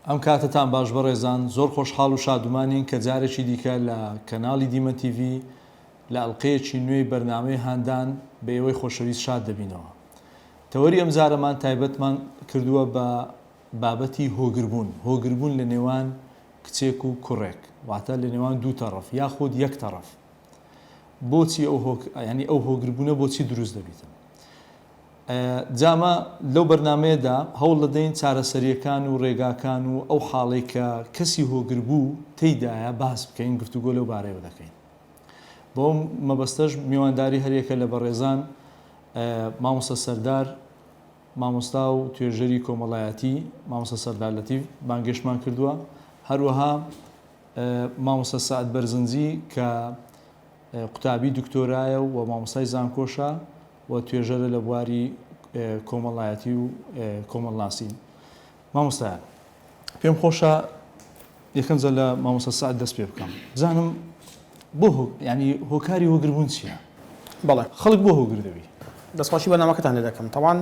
ئەم کاتەتان باش بەڕێزان، زۆر خۆشحاڵ و شادومانین کە جارێکی دیکە لە کەناڵی دیمەن تیڤی لە ئەڵقەیەکی نوێی بەرنامەی هاندان بە ئێوەی خۆشەویست شاد دەبینەوە. تەوەری ئەمجارەمان تایبەتمان کردووە بە بابەتی هۆگربوون، هۆگربوون لە نێوان کچێک و کوڕێک، واتە لە نێوان دوو تەڕەف یاخود یەک تەڕەف. بۆچی ئەو هۆک یانی ئەو هۆگربوونە بۆچی دروست دەبیتن؟ جا ئەمە لەو بەرنامەیەدا هەوڵ دەدەین چارەسەرییەکان و ڕێگاکان و ئەو حاڵەی کە کەسی هۆگربوو تێیدایە باس بکەین، گفتوگۆ لەو بارەیەوە دەکەین. بەو مەبەستەش میوانداری هەریەکە لە بەڕێزان مامۆستا سەردار، مامۆستا و توێژەری کۆمەڵایەتی مامۆستا سەردار لەتیف بانگێشتمان کردووە، هەروەها مامۆستا سەعد بەرزنجی کە قوتابی دکتۆرایە و مامۆستای زانکۆشە و توێژەرە لە بواری کۆمەڵایەتی و کۆمەڵناسی. مامۆستایان پێم خۆشە یەکەم جار لە مامۆستا سەعد دەست پێ بکەم بزانم بۆ ینی هۆکاری هۆگربوون چییە؟ بەڵێ خەڵک بۆ هۆگر دەبی؟ دەستخۆشی بەرنامەکەتان لێ دەکەم. تەبعەن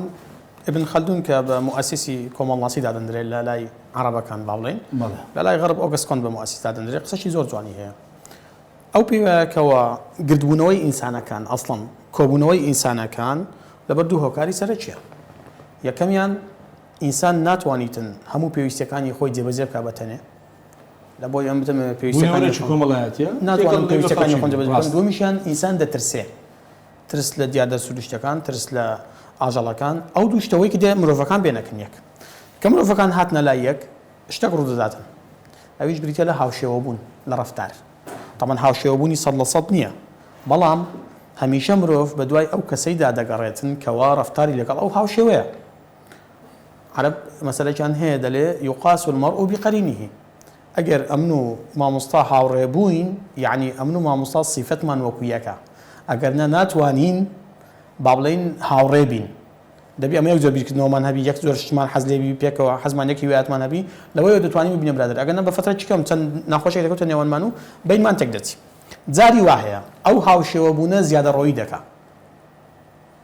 ئیبن خەلدون کە بە موئەسیسی کۆمەڵناسی دادەندرێت لە لای عەڕەبەکان با بڵێین لە لای غەرب ئۆگەست کۆنت بە موئەسیس دادەندرێت قسەشی زۆر جوانی هەیە. ئەو پێی وایە کەوا گردبوونەوەی ئینسانەکان ئەسڵەن کۆبوونەوەی ئینسانەکان لەبەر دوو هۆکاری سەرەکیە. یەکەمیان ئینسان ناتوانیتن هەموو پێویستیەکانی خۆی جێبەجێ بکا بە تەنێ لە بۆی ئەم بتەمەوێ پێویستیەکانی بوونەوەرێکی کۆمەڵایەتیە ناتوانم پێویستیەکانی خۆم جێبەجێ بکەم. دووەمیشیان ئینسان دەترسێ ترس لە دیاردە سروشتیەکان ترس لە ئاژەڵەکان ئەو دوو شتەوەی کە دێ مرۆڤەکان بێنەکن یەک کە مرۆڤەکان هاتنە لای یەک شتەک ڕوودەداتن ئەویش بریتیە لە هاوشێوەبوون لە ڕەفتار. تەبعەن هاوشێوەبوونی 100% نییە، بەڵام هەمیشە مرۆڤ بەدوای ئەو کەسەیدا دەگەڕێتن کەوا ڕەفتاری لەگەڵ ئەو هاوشێوەیە. عەرەب مەسەلێکیان هەیە دەلێ یقاس المرء بقرینه ئەگەر ئەمن و مامۆستا هاوڕێ بووین یەعنی ئەمن و مامۆستا سیفەتمان وەکو یەکە ئەگەر نا ناتوانین با بڵێین هاوڕێ بین. دەبی ئەمە یەک جۆر بیرکردنەوەمان هەبی یەک جۆر شتمان حەز لێ بی پێکەوە حەزمان یەک هیوایەتمان هەبی لەوەیەوە دەتوانین ببینە برادەر ئەگەر نا بە فەترەکی کەم چەند ناخۆشێک دەکەوتە نێوانمان و بەینمان تێک دەچی جاری وا هەیە ئەو هاوشێوە بوونە زیادەڕۆیی دەکا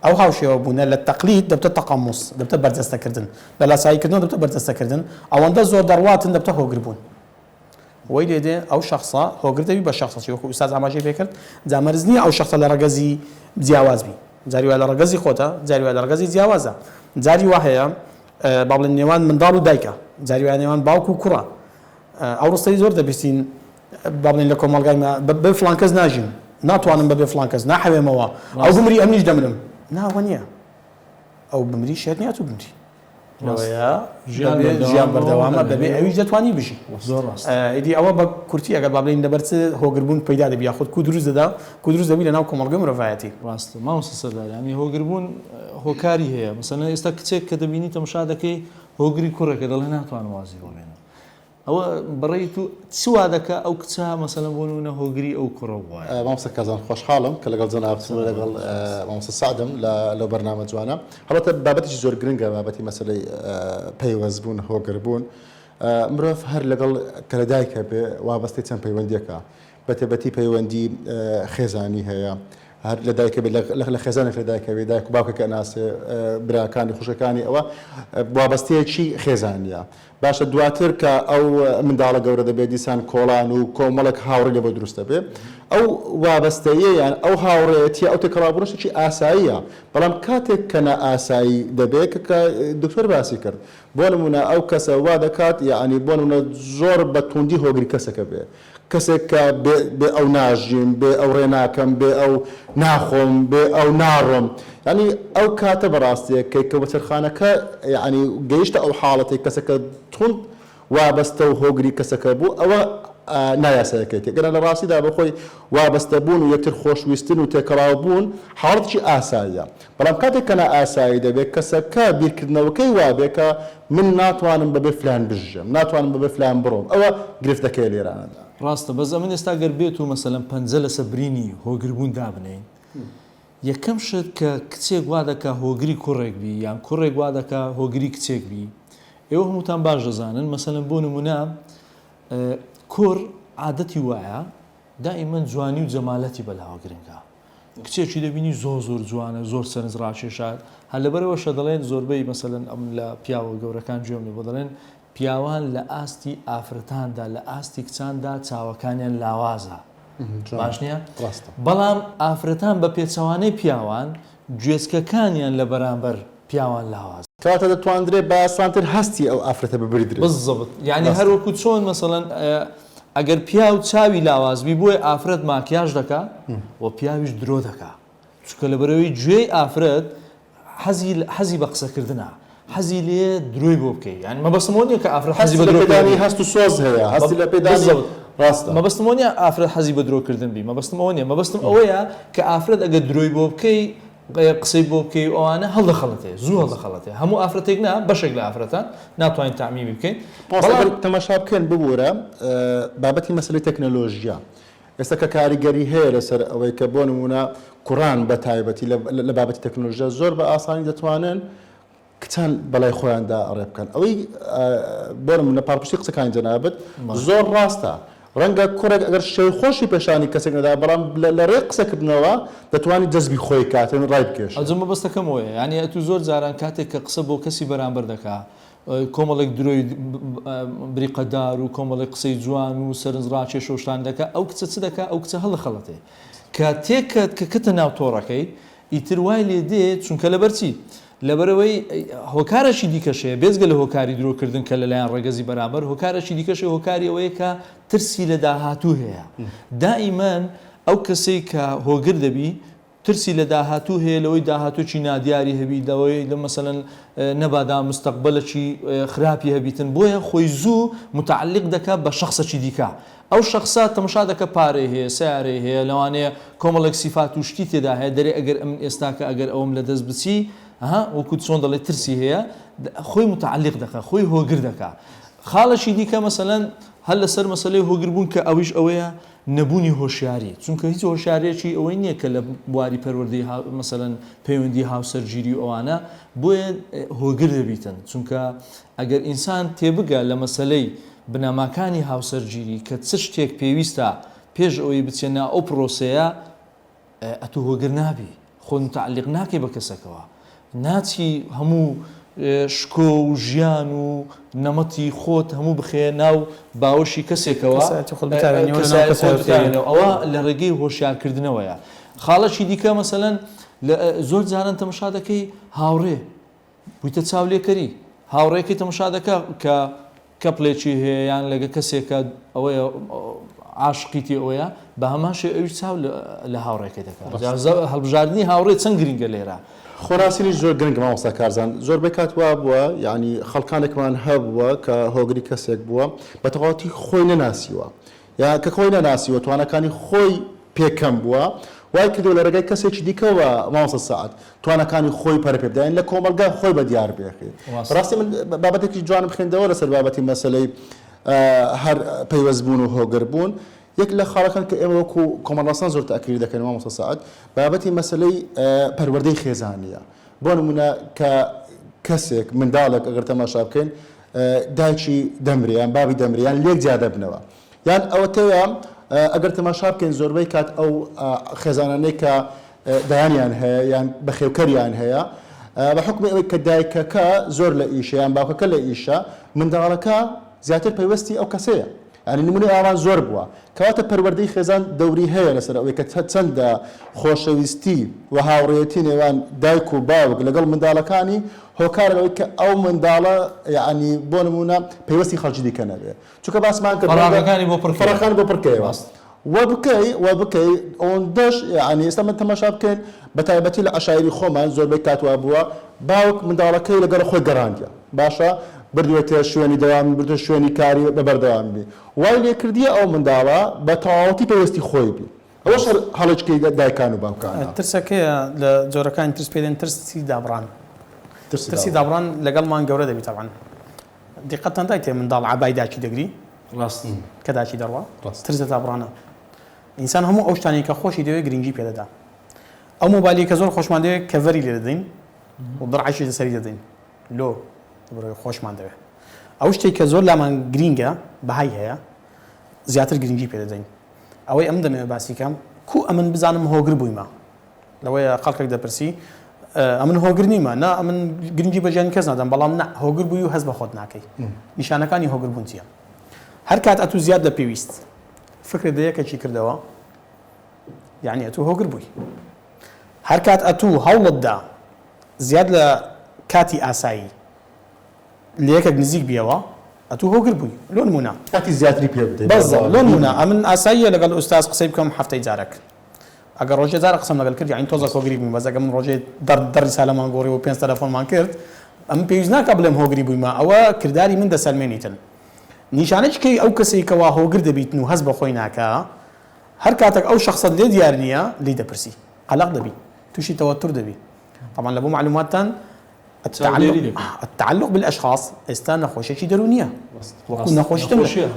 ئەو هاوشێوە بوونە لە تەقلید دەبتە تەقەموس دەبتە بەرجەستەکردن لە لاساییکردنەوە دەبتە بەرجەستەکردن ئەوەندە زۆر دەڕواتن دەبتە هۆگربوون وەی لێ دێ ئەو شەخسە هۆگر دەبی بە شەخسەکی وەکو ئوستاز ئاماژەی پێ کرد جا مەرج نییە ئەو شەخسە لە ڕەگەزی جیاواز بی جاری وایە لە ڕەگەزی خۆتە جاری وایە لە ڕەگەزی جیاوازە جاری وا هەیە با بڵێن نێوان منداڵ و دایکە جاری وایە نێوان باوک و کوڕە ئەو ڕستەی زۆر دەبیستین با بڵێن لە کۆمەڵگای ما بە فڵان کەس ناژیم ناتوانم بەبێ فڵان کەس ناحەوێمەوە ئەو بمری ئەمنیش دەمرم ناوە نییە ئەو بمری شێت نییە تو بمری لەوەیە ژیان بەردەوامە بەبێ ئەویش دەتوانی بژی. زۆر ڕاستە. ئیدی ئەوە بە کورتی ئەگەر با بڵێین لەبەر چ هۆگربوون پەیدا دەبی یاخود کو دروست دەدا کو دروست دەبی لەناو کۆمەڵگەی مرۆڤایەتی. ڕاستە مامۆستا سەردار یانی هۆگربوون هۆکاری هەیە مەسەلەن ئێستا کچێک کە دەبینی تەمەشا دەکەی هۆگری کوڕێکە دەڵێ ناتوانم وازی بۆ بێنم ئەوە بەڕێی تو چ وا دەکا ئەو کچە مەسەلەن بۆ نمونە هۆگری ئەو کوڕە بوایە؟ مامۆستا کارزان خۆشحاڵم کە لەگەڵ جەنابتم و لەگەڵ مامۆستا سەعدم لە لەو بەرنامە جوانە. هەڵبەتە بابەتێکی زۆر گرنگە بابەتی مەسەلەی پەیوەست بوون هۆگر بوون. مرۆڤ هەر لەگەڵ کە لە دایکە بێ وابەستەی چەند پەیوەندیەکە بەتێبەتی پەیوەندی خێزانی هەیە هەر لە دایکە بێ لە خێزانێک لە دایکە بێ دایک و باوکێک ئەناسێ براکانی خوشکەکانی ئەوە وابەستەیەکی خێزانیە باشە دواتر کە ئەو منداڵە گەورە دەبێت دیسان کۆڵان و کۆمەڵێک هاوڕێ لێ بۆ دروست دەبێت ئەو وابەستەییە یان ئەو هاوڕێیەتیە ئەو تێکەڵاوبوونە شتێکی ئاساییە بەڵام کاتێک کە نائاسایی دەبێت کە کە دکتۆر باسی کرد بۆ نمونە ئەو کەسە وا دەکات یەعنی بۆ نمونە زۆر بە توندی هۆگری کەسەکە بێ کەسێک کە بێ بێ ئەو ناژیم، بێ ئەو ڕێ ناکەم، بێ ئەو ناخۆم، بێ ئەو ناڕۆم. یانی ئەو کاتە بەڕاستیە کەی کە وەچەرخانەکە یانی گەیشتە ئەو حاڵەتەی کەسەکە توند وابەستە و هۆگری کەسەکە بوو ئەوە نایاسایەکەیەتی. گەر لە ڕاستیدا بە خۆی وابەستە بوون و یەکتر خۆشویستن و تێکەڵاو بوون حاڵەتێکی ئاساییە. بەڵام کاتێک کە نائاسایی دەبێت کەسەکە بیرکردنەوەکەی وابێ کە من ناتوانم بەبێ فلان بژیەم، ناتوانم بەبێ فلان بڕۆم، ئەوە گرفتەکەیە لێرانەدا. ڕاستە بەس ئەمن ئێستا گەر بێت و مەسەلەن پەنجە لەسەر برینی هۆگربوون دابنێین یەکەم شت کە کچێک وا دەکا هۆگری کوڕێک بی یان کوڕێک وا دەکا هۆگری کچێک بی ئێوە هەمووتان باش دەزانن مەسەلەن بۆ نمونە کوڕ عادەتی وایە دائیمەن جوانی و جەمالەتی بەلاوە گرنگە کچێکی دەبینی زۆر زۆر جوانە زۆر سەرنج ڕاکێشە هەر لەبەرئەوەشە دەڵێن زۆربەی مەسەلەن ئەمن لە پیاوە گەورەکان گوێم لێ بووە دەڵێن. پیاوان لە ئاستی ئافرەتاندا لە ئاستی کچاندا چاوەکانیان لاوازە باش نییە؟ بەڵام ئافرەتان بە پێچەوانەی پیاوان گوێچکەکانیان لە بەرامبەر پیاوان لاوازە. کەواتە دەتواندرێت بە ئاسانتر هەستی ئەو ئافرەتە ببردرێت. بالضبط یانی هەر وەکو چۆن مەسەڵەن ئەگەر پیاو چاوی لاواز بی بۆیە ئافرەت ماکیاژ دەکا و پیاویش درۆ دەکا چونکە لەبەرئەوەی گوێی ئافرەت حەزی حەزی بە قسەکردنە حەزی لێ درۆی بۆ بکەی یانی مەبەستم ئەوە نییە کە ئافرەت حەزی بە درۆ پێدانی هەست و سۆز هەیە هەستی لە پێدانی ڕاستە مەبەستم ئەوە نییە ئافرەت حەزی بە درۆکردن بی مەبەستم ئەوە نییە مەبەستم ئەوەیە کە ئافرەت ئەگەر درۆی بۆ بکەی قسەی بۆ بکەی و ئەوانە هەڵدەخەڵەتێ زوو هەڵدەخەڵەتێ هەموو ئافرەتێک نا بەشێک لە ئافرەتان ناتوانین تەعمیمی بکەین بەڵام تەماشا بکەن ببورە بابەتی مەسەلەی تەکنەلۆژیا ئێستا کە کاریگەری هەیە لەسەر ئەوەی کە بۆ نموونە کوڕان بە تایبەتی لە بابەتی تەکنەلۆژیا زۆر بە ئاسانی دەتوانن کچان بەلای خۆیاندا ڕێ بکەن ئەوەی بۆ نموونە پاڵپشتی قسەکانی جەنابت زۆر ڕاستە ڕەنگە کوڕێک ئەگەر شێوەی خۆشی پێشانی کەسێک نەدا بەڵام لە ڕێی قسەکردنەوە دەتوانێت جەزبی خۆی کاتن ڕای بکێشێ. ئەوجا مەبەستەکەم ئەوەیە یانی ئەتوو زۆر جاران کاتێک کە قسە بۆ کەسی بەرامبەر دەکا کۆمەڵێک درۆی بریقەدار و کۆمەڵێک قسەی جوان و سەرنجڕاکێش و شتان دەکا، ئەو کچە چ دەکا؟ ئەو کچە هەڵدەخەڵەتێ. کە تێکەت کە کەتە ناو تۆڕەکەی، ئیتر وای لێ دێ، چونکە لەبەر چی؟ لەبەرئەوەی هۆکارێکی دیکەش هەیە، بێجگە لە هۆکاری درۆکردن کە لەلایەن ڕەگەزی بەرامبەر، هۆکارێکی دیکەش هەیە، هۆکاری ئەوەیە کە ترسی لە داهاتوو هەیە. دائیمەن ئەو کەسەی کە هۆگر دەبی، ترسی لە داهاتوو هەیە لەوەی داهاتووێکی نادیاری هەبی لەوەی لە مەسەلەن نەبادا مستەقبەلەکی خراپی هەبیتن بۆیە خۆی زوو متعلق دەکا بە شەخسەکی دیکە ئەو شەخسە تەمەشا دەکە پارەی هەیە سەیارەی هەیە لەوانەیە کۆمەڵێک سیفات و شتی تێدا هەیە دەرێ ئەگەر ئەمن ئێستاکە ئەگەر ئەوم لە دەست بچی ها وەکو چۆن دەڵێ ترسی هەیە خۆی متعلق دەکا خۆی هۆگر دەکا خاڵێکی دیکە مەسەلەن هەر لەسەر مەسەلەی هۆگر بوون کە ئەویش ئەوەیە نەبوونی هۆشیاری، چونکە هیچ هۆشیاریەکی ئەوەی نیە کە لە بواری پەروەردەی مەسەلەن پەیوەندی هاوسەرگیری و ئەوانە، بۆیە هۆگر دەبیتن، چونکە ئەگەر ئینسان تێبگا لە مەسەلەی بنەماکانی هاوسەرگیری کە چ شتێک پێویستە پێش ئەوەی بچێ ناو ئەو پرۆسەیە، ئەتوو هۆگر نابی خۆت متعلق ناکەی بە کەسەکەوە ناچی هەموو شکۆ و ژیان و نەمەتی خۆت هەموو بخەیە ناو باوەشی کەسێکەوە کەسایەتی خۆت بتاوێنیەوە لەناو کەسایەتی خۆت کەسایەتی بتاوێنەوە ئەوە لە ڕێگەی هۆشیارکردنەوەیە خاڵێکی دیکە مەسەلەن زۆر جاران تەمەشا دەکەی هاوڕێ بوویتە چاولێکەری هاوڕێکەی تەمەشا دەکا کە کەپلێکی هەیە یان لەگە کەسێکە ئەوەیە عاشقیتی ئەوەیە بە هەمان شێوە ئەویش چاو لە هاوڕێکەی دەکات هەڵبژاردنی هاوڕێ چەند گرنگە لێرە. خۆناسینیش زۆر گرنگە مامۆستا کارزان زۆربەی کات وابووە یانی خەڵکانێکمان هەبووە کە هۆگری کەسێک بووە بە تەواوەتی خۆی نەناسیوە یا کە خۆی نەناسیوە تواناکانی خۆی پێ کەم بووە وای کردووە لە ڕێگای کەسێکی دیکەوە مامۆستا سەعد تواناکانی خۆی پەرە پێ بداین لە کۆمەڵگا خۆی بە دیار بێخی ڕاستی من بابەتێکی جوانم خوێندەوە لەسەر بابەتی مەسەلەی هەر پەیوەست بوون و هۆگر بوون یەک لە خاڵەکان کە ئێمە وەکو کۆمەڵناسان زۆر تاکیدی دەکەین مامۆستا سەعد بابەتی مەسەلەی پەروەردەی خێزانیە بۆ نمونە کە کەسێک منداڵێک ئەگەر تەماشا بکەین دایکی دەمرێ یان بابی دەمرێ یان لێک جیا دەبنەوە یان ئەوەتەیە ئەگەر تەماشا بکەین زۆربەی کات ئەو خێزانانەی کە دایانیان هەیە یان بەخێوکەریان هەیە بە حکومی ئەوەی کە دایکەکە زۆر لە ئیشە یان باوکەکە لە ئیشە منداڵەکە زیاتر پەیوەستی ئەو کەسەیە یانی نمونەی ئاوان زۆر بووە. کەواتە پەروەردەی خێزان دەوری هەیە لەسەر ئەوەی کە چەندە خۆشەویستی و هاوڕێیەتی نێوان دایک و باوک لەگەڵ منداڵەکانی هۆکارە لەوەی کە ئەو منداڵە یانی بۆ نمونە پەیوەستی خەڵکی دیکە نەبێ چونکە باسمان کرد ڕەنگە فەراغەکانی بۆ پڕ کەیەوە. فەراغەکانی بۆ پڕ کەیەوە و بکەی و بکەی ئەوەندەش یانی ئێستا من تەماشا بکەین بە تایبەتی لە عەشایری خۆمان زۆربەی کات وابووە باوک منداڵەکەی لەگەڵ خۆی گەڕاندیە باشە بردوێتە شوێنی دەوامی بردوێتە شوێنی کاری بە بەردەوامی بی وای لێ کردیە ئەو منداڵە بە تەواوەتی پەیوەستی خۆی بی ئەوەش هەر هەڵێچکەی دایکان و باوکانە. ترسەکەیە لە جۆرەکانی ترس پێ دێن ترسی دابڕان ترسی دابڕان لەگەڵمان گەورە دەبی تەبعەن دیقەتتان دایتێ منداڵ عەبای داکی دەگری ڕاست کە داکی دەڕوا ترس لە دابڕانە ئینسان هەموو ئەو شتانەی کە خۆشی دەوێت گرنگی پێ دەدا ئەو مۆبایلی کە زۆر خۆشمان دەوێت کەڤەری لێ دەدەین و دڕعەشی لەسەری دەدەین لۆ لەبەرئەوەی خۆشمان دەوێت ئەو شتێک کە زۆر لامان گرینگە بەهای هەیە زیاتر گرنگی پێ دەدەین ئەوەی ئەم دەمەوێت باسی کەم کو ئەمن بزانم هۆگر بوویمە لەوەیە خەڵکێک دەپرسی. ئەمن هۆگر نیمە نا ئەمن گرنگی بە ژیانی کەس نادەم بەڵام نا هۆگر بووی و هەست بە خۆت ناکەی نیشانەکانی هۆگر بوون چییە هەر کات ئەتوو زیاد لە پێویست فکرت لە یەکێکی کردەوە یعنی ئەتوو هۆگر بووی هەر کات ئەتوو هەوڵت دا زیاد لە کاتی ئاسایی لە یەکێک نزیک بیەوە ئەتوو هۆگر بووی لۆ نموونە کاتی زیاتری پێ بدەی بەزەڵ لۆ نموونە ئەمن ئاساییە لەگەڵ ئوستاز قسەی بکەم هەفتەی جارەک ئەگەر ڕۆژێ جارە قسەم لەگەڵ کرد یانی تۆزە هۆگری بووین بەس ئەگەر من ڕۆژێ دە دە ڕیسالەمان گۆڕی و پێنج تەلەفۆنمان کرد ئەمن پێویست ناکا بڵێم هۆگری بوویمە ئەوە کرداری من دەسەلمێنیتن نیشانەی کەی ئەو کەسەی کەوا هۆگر دەبیتن و هەست بە خۆی ناکا هەر کاتێک ئەو شەخسەت لێ دیار نییە لێی دەپرسی قەلەق دەبی تووشی تەوەتور دەبی طبعا لە بۆ معلوماتتان التعلق بالاشخاص ئێستا نەخۆشیەکی دەروونیە وەکو نەخۆشی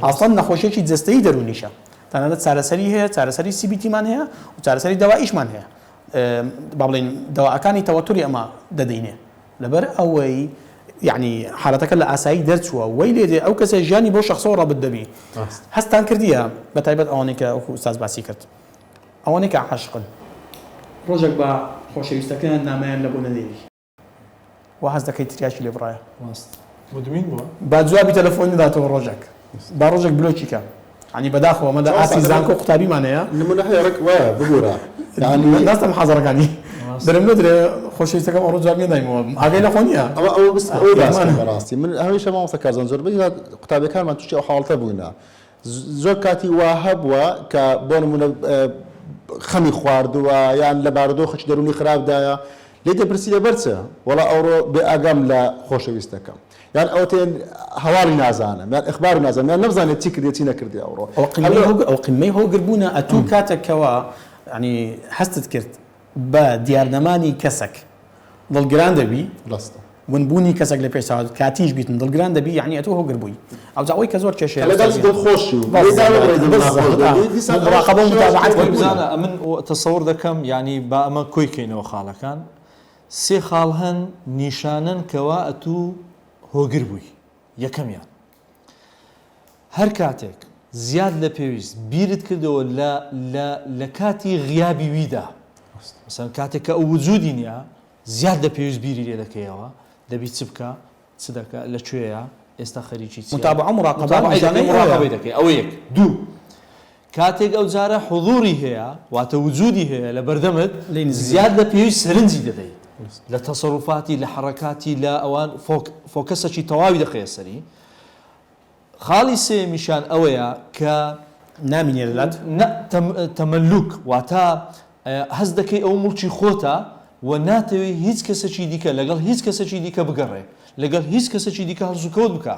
ئەسڵەن نەخۆشیەکی جەستەیی دەروونیشە تەنانەت چارەسەری هەیە چارەسەری CBT مان هەیە و چارەسەری دەواییشمان هەیە با بڵێین دەواکانی تەوەتوری ئەمە دەدەینێ لەبەر ئەوەی یعنی حالەتەکە لە ئاسایی دەرچووە وەی لێ دێ ئەو کەسە ژیانی بۆ شخصەوە ڕەبت دەبی هەستان کردیە بە تایبەت ئەوانەی کە وەکو ئوستاز باسی کرد ئەوانەی کە عاشقن ڕۆژێک بە خۆشەویستەکەیان نامەیان لە بۆ نەنێری. وا هەست دەکەی تریاکی لێ بڕایە. ڕاست مدمین بووە. با جوابی تەلەفۆن نەداتەوە ڕۆژێک. با ڕۆژێک بلۆکی کە. یانی بەداخەوە ئەمە لە ئاستی زانکۆ و قوتابیمان هەیە. نمونە هەیە ڕێک وایە ببورە یانی. ناستە محازەرەکانی. دەرم نەدرێ خۆشەویستەکەم ئەوڕۆ جوابی نەدایمەوە. ئاگای لە خۆ نییە. ئەوە ئەوە بس ئەوەی باس کەم بەڕاستی من هەمیشە مامۆستا کارزان زۆربەی قوتابیەکانمان تووشی ئەو حاڵەتە بووینە. زۆر کاتی وا هەبووە کە بۆ نموونە خەمی خواردووە یان لە بارودۆخێکی دەروونی خراپدایە، لێی دەپرسی لەبەر چ؟ وەڵا ئەوڕۆ بێ ئاگام لە خۆشەویستەکەم یان ئەوەتێ هەواڵی نازانم یان ئیخباری نازانم یان نەمزانێ چی کردیە چی نەکردیە ئەوڕۆ. ئەوە قیمەی هۆگر ئەوە قیمەی هۆگربوونە ئەتوو کاتێک کەوا یانی هەستت کرد بە دیارنەمانی کەسەک دڵگران دەبی ڕاستە. ونبوونی کەسێک لە پێش چاوت کاتیش بیتن دڵگران دەبی یەعنی ئەتۆ هۆگر بووی ئەوجا ئەوەی کە زۆر کێشەیە لەگەڵ ئوستازی دڵخۆشی و بەس لێی داوە بڵێی دڵ بەس ناخۆش دەبی دیسان ئەوەش مراقەبە و شێوازی متابەعەت وەی کردنە. بزانە ئەمن تەسەور دەکەم یانی با ئەمە کۆی کەینەوە خاڵەکان سێ خاڵ هەن نیشانەن کەوا ئەتوو هۆگر بووی یەکەمیان هەر کاتێک زیاد لە پێویست بیرت کردەوە لە لە لە کاتی غیابی ویدا مەسەلەن کاتێک کە ئەو وجودی نییە زیاد لە پێویست بیری لێ دەکەیەوە دەبی چ بکا چ دەکا لە کوێیە ئێستا خەریکی چییە متابعە و مراقبە متابعەی دەکەی نیشانەی ئەوەیە. مراقەبەی دەکەی ئەوە یەک دوو کاتێک ئەو جارە حزوری هەیە واتە وجودی هەیە لە بەردەمت لێی نزیک زیاد دەبی. لە پێویست سەرنجی دەدەی لە تەسەروفاتی لە حەڕەکاتی لە ئەوان focus focus ەکی تەواوی دەخەیە سەری خاڵی سێیەمیشیان ئەوەیە کە. نامینێ لەلات؟ نا تەمەلوک واتە هەست دەکەی ئەوە موڵکی خۆتە و ناتەوێ هیچ کەسێکی دیکە لەگەڵ هیچ کەسێکی دیکە بگەڕێ لەگەڵ هیچ کەسێکی دیکە هەڵسوکەوت بکا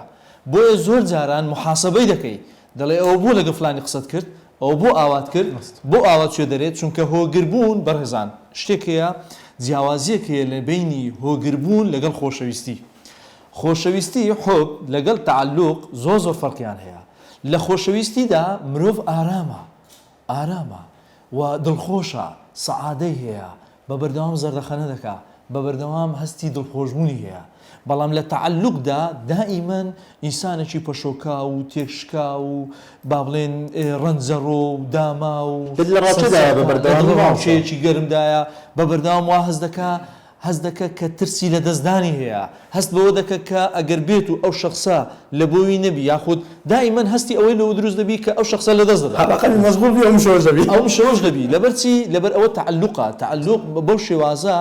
بۆیە زۆر جاران موحاسەبەی دەکەی دەڵێ ئەوە بۆ لەگەڵ فلانی قسەت کرد ئەوە بۆ ئاوات کرد بۆ ئاوا چویە دەرێ چونکە هۆگربوون بەڕێزان شتێک هەیە جیاوازیەک هەیە لە بەینی هۆگربوون لەگەڵ خۆشەویستی خۆشەویستی، حب، لەگەڵ تەعەلوق زۆر زۆر فەرقیان هەیە. لە خۆشەویستیدا مرۆڤ ئارامە، ئارامە و دڵخۆشە، سەعادەی هەیە، بە بەردەوام زەردەخەنە دەکا، بە بەردەوام هەستی دڵخۆشبوونی هەیە. بەڵام لە تەعەلوقدا دائیمەن ئینسانێکی پەشۆکاو و تێکشکاو و با بڵێین ڕەنجەڕۆ و داماو و لە دڵەڕاوکێدایە بە سەرسەختە، لە بەردەوامی مامۆستا. دڵەڕاوکێیەکی گەرمدایە، بە بەردەوام وا هەست دەکا هەست دەکە کە ترسی لەدەستدانی هەیە، هەست بەوە دەکە کە ئەگەر بێت و ئەو شەخسە لەبۆوی نەبی یاخود دائیمەن هەستی ئەوەی لۆ دروست دەبی کە ئەو شەخسە لەدەست دەدا. هەر مەشغوڵ بی ئەو مشەوەش دەبی. ئەو مشەوەش دەبی. لەبەر چی؟ لەبەر ئەوە تەعەلوقە، تەعەلوق بەو شێوازە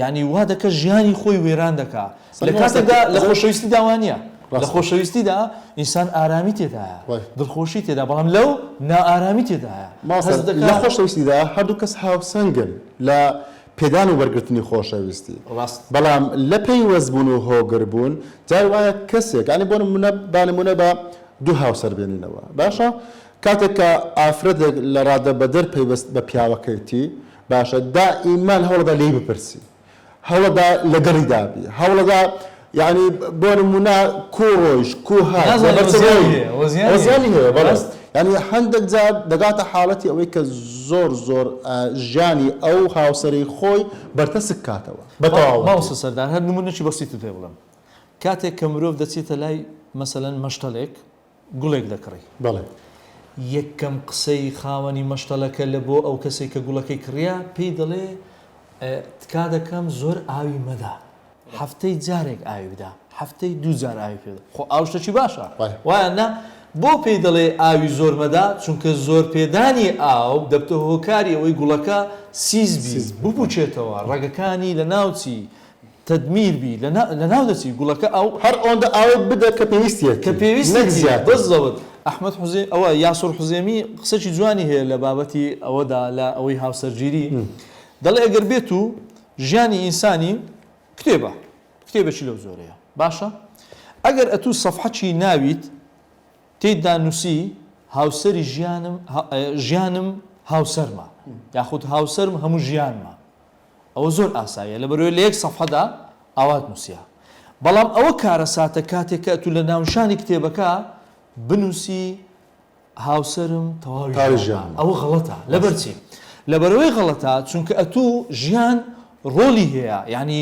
یانی وا دەکە ژیانی خۆی وێران دەکا. لە کاتێکدا لە خۆشەویستیدا وا نییە. لە خۆشەویستیدا ئینسان ئارامی تێدایە، دڵخۆشی تێدا، بەڵام لەو نائارامی تێدایە. مامۆستا لە خۆشەویستیدا هەردوو کەس هاوسەنگن لە پێدان و وەرگرتنی خۆشەویستی بەڵام لە پەیوەست بوون و هۆگر بوون جار وایە کەسێک یانی بۆ نمونە با نمونە بە دوو هاوسەر بێنینەوە باشە کاتێک کە ئافرەتێک لە ڕادە بەدەر پەیوەست بە پیاوەکەیتی باشە دائیمان هەوڵەدا لێی بپرسی هەوڵەدا لەگەڵیدا بی هەوڵەدا یعنی بۆ نمونە کو ڕۆیشت کو هات نازانێ لەبەر چ وەزیانی ڕۆیی هەیە وەزیانی هەیە وەزیانی هەیە بەڵێ ڕاست یعنی هەندێک جار دەگاتە حاڵەتی ئەوەی کە زۆر زۆر ژیانی ئەو هاوسەرەی خۆی بەرتەسک کاتەوە بە تەواوەتی. مامۆستا سەردار هەر نمونەکی بەسیتت پێ بڵێم کاتێک کە مرۆڤ دەچێتە لای مەسەلەن مەشتەلێک گوڵێک دەکڕی. بەڵێ. یەکەم قسەی خاوەنی مەشتەلەکە لە بۆ ئەو کەسەی کە گوڵەکەی کڕیە پێی دەڵێ. تکا دەکەم زۆر ئاوی مەدە هەفتەی جارێک ئاوی بدە هەفتەی دوو جار ئاوی پێ بدە خۆ ئاو شتەکی باشە وایە نا بۆ پێی دەڵێ ئاوی زۆر مەدە چونکە زۆر پێدانی ئاو دەبتە هۆکاری ئەوەی گوڵەکە سیس بی بپوچێتەوە ڕەگەکانی لەناوچی تدمیر بی لەناو دەچی گوڵەکە ئاو. هەر ئەوەندە ئاوێک بدە کە پێویستیەتی کە نەک پێویستیەتی زیاتر. بالضبط ئەحمەد حوزێ ئەوە یاسر حوزێمی قسەکی جوانی هەیە لە بابەتی ئەوەدا لە ئەوەی هاوسەرگیری دەڵێ ئەگەر بێت و ژیانی ئینسانی کتێبە کتێبێکی لەو جۆرەیە باشە ئەگەر ئەتوو سەفحەکی ناویت تێیدا نووسی هاوسەری ژیانم ژیانم هاوسەرمە یاخود هاوسەرم هەموو ژیانمە ئەوە زۆر ئاساییە لەبەرئەوەی لە یەک سەفحەدا ئاوات نووسیە بەڵام ئەوە کارەساتە کاتێک کە ئەتوو لە ناونشانی کتێبەکە بنووسی هاوسەرم تەواوی ژیانمە ئەوە غەڵەتە لەبەر چی لەبەرئەوەی غەڵەتە چونکە ئەتوو ژیان ڕۆلی هەیە یعنی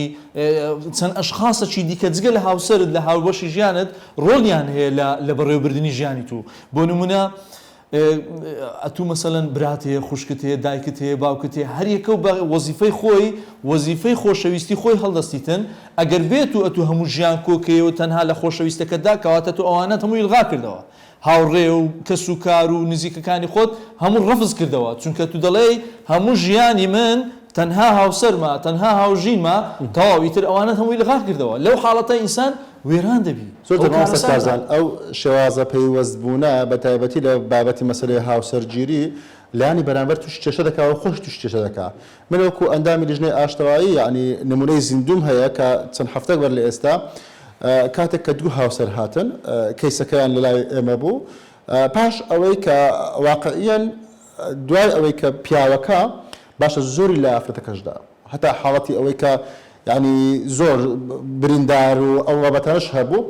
چەند ئەشخاصەکی دیکە جگە لە هاوسەرت لە هاوبەشی ژیانت ڕۆلیان هەیە لە لە بەڕێوەبردنی ژیانی تو بۆ نمونە ئەتوو مەسەلەن برات هەیە، خوشکت هەیە، دایکت هەیە، باوکت هەیە، هەر یەکەو بە وەزیفەی خۆی، وەزیفەی خۆشەویستی خۆی هەڵدەستیتن، ئەگەر بێتو ئەتوو هەموو ژیان کۆ کەیەوە تەنها لە خۆشەویستەکەتدا، کەواتە تۆ ئەوانەت هەموو ئیلغا کردەوە. هاوڕێ و کەس و کار و نزیکەکانی خۆت هەموو ڕەفز کردەوە، چونکە تو دەڵێی هەموو ژیانی من تەنها هاوسەرمە، تەنها هاوژینمە، تەواو ئیتر ئەوانەت هەموو ئیلغا کردەوە. لەو حاڵەتە ئینسان وێران دەبی. زۆر ئەوە جار مامۆستا کارەساتە. کارزان ئەو شێوازە پەیوەست بوونە بە تایبەتی لە بابەتی مەسەلەی هاوسەرگیری لایەنی بەرامبەر تووشی کێشە دەکا و خۆشی تووشی کێشە دەکا. من وەکوو ئەندامی لیژنەی ئاشتەوایی یەعنی نموونەی زیندووم هەیە کە چەند هەفتەک بەر لە ئێستا کاتێک کە دوو هاوسەر هاتن کەیسەکەیان لە لای ئێمە بوو پاش ئەوەی کە واقعیەن دوای ئەوەی کە پیاوەکە باشە زۆری لە ئافرەتەکەش دا هەتا حاڵەتی ئەوەی کە یەعنی زۆر بریندار و ئەو بابەتانەش هەبوو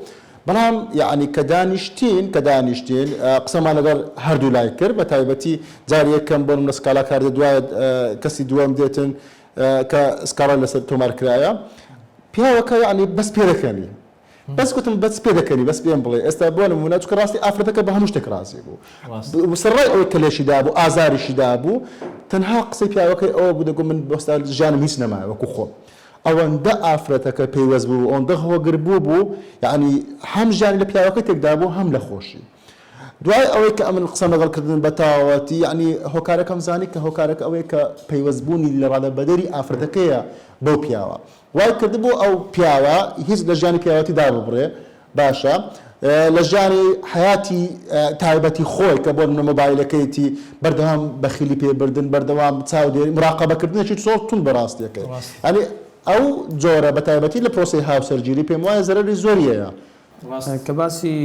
بەڵام یەعنی کە دانیشتین کە دانیشتین قسەمان لەگەڵ هەردوو لای کرد بە تایبەتی جاری یەکەم بۆ نمونە سکاڵاکار دێت دوایە کەسی دووەم دێتن کە سکاڵای لەسەر تۆمار کرایە پیاوەکە یەعنی بەس پێدەکەنی بەس گوتم بەس پێدەکەنی بەس پێم بڵێ ئێستا بۆ نمونە چونکە ڕاستی ئافرەتەکە بە هەموو شتێک ڕازی بوو سەرڕای ئەوەی کە لێشی دابوو ئازاریشی دابوو تەنها قسەی پیاوەکەی ئەوە بوو دەگوت من بۆستا ژیانم هیچ نەمایە وەکو خۆم ئەوەندە ئافرەتەکە پەیوەست بوو ئەوەندە هۆگر بوو بوو یعنی هەم ژیانی لە پیاوەکە تێکدا بوو هەم لە خۆشی دوای ئەوەی کە ئەمن قسەم لەگەڵ کردن بە تەواوەتی یعنی هۆکارەکەم زانی کە هۆکارەکە ئەوەیە کە پەیوەستبوونی لە ڕادەبەدەری ئافرەتەکەیە بەو پیاوە وای کردبوو ئەو پیاوە هیچ لە ژیانی پیاوەتی داببڕێ باشە لە ژیانی حەیاتی تایبەتی خۆی کە بۆ نمونە مۆبایلەکەیتی بەردەوام بەخیلی پێ بردن بەردەوام چاودێری مراقەبە کردنێکی زۆر توند بە ڕاستیەکەی یانی ئەو جۆرە بە تایبەتی لە پرۆسەی هاوسەرگیری پێم وایە زەرەری زۆری هەیە. کە باسی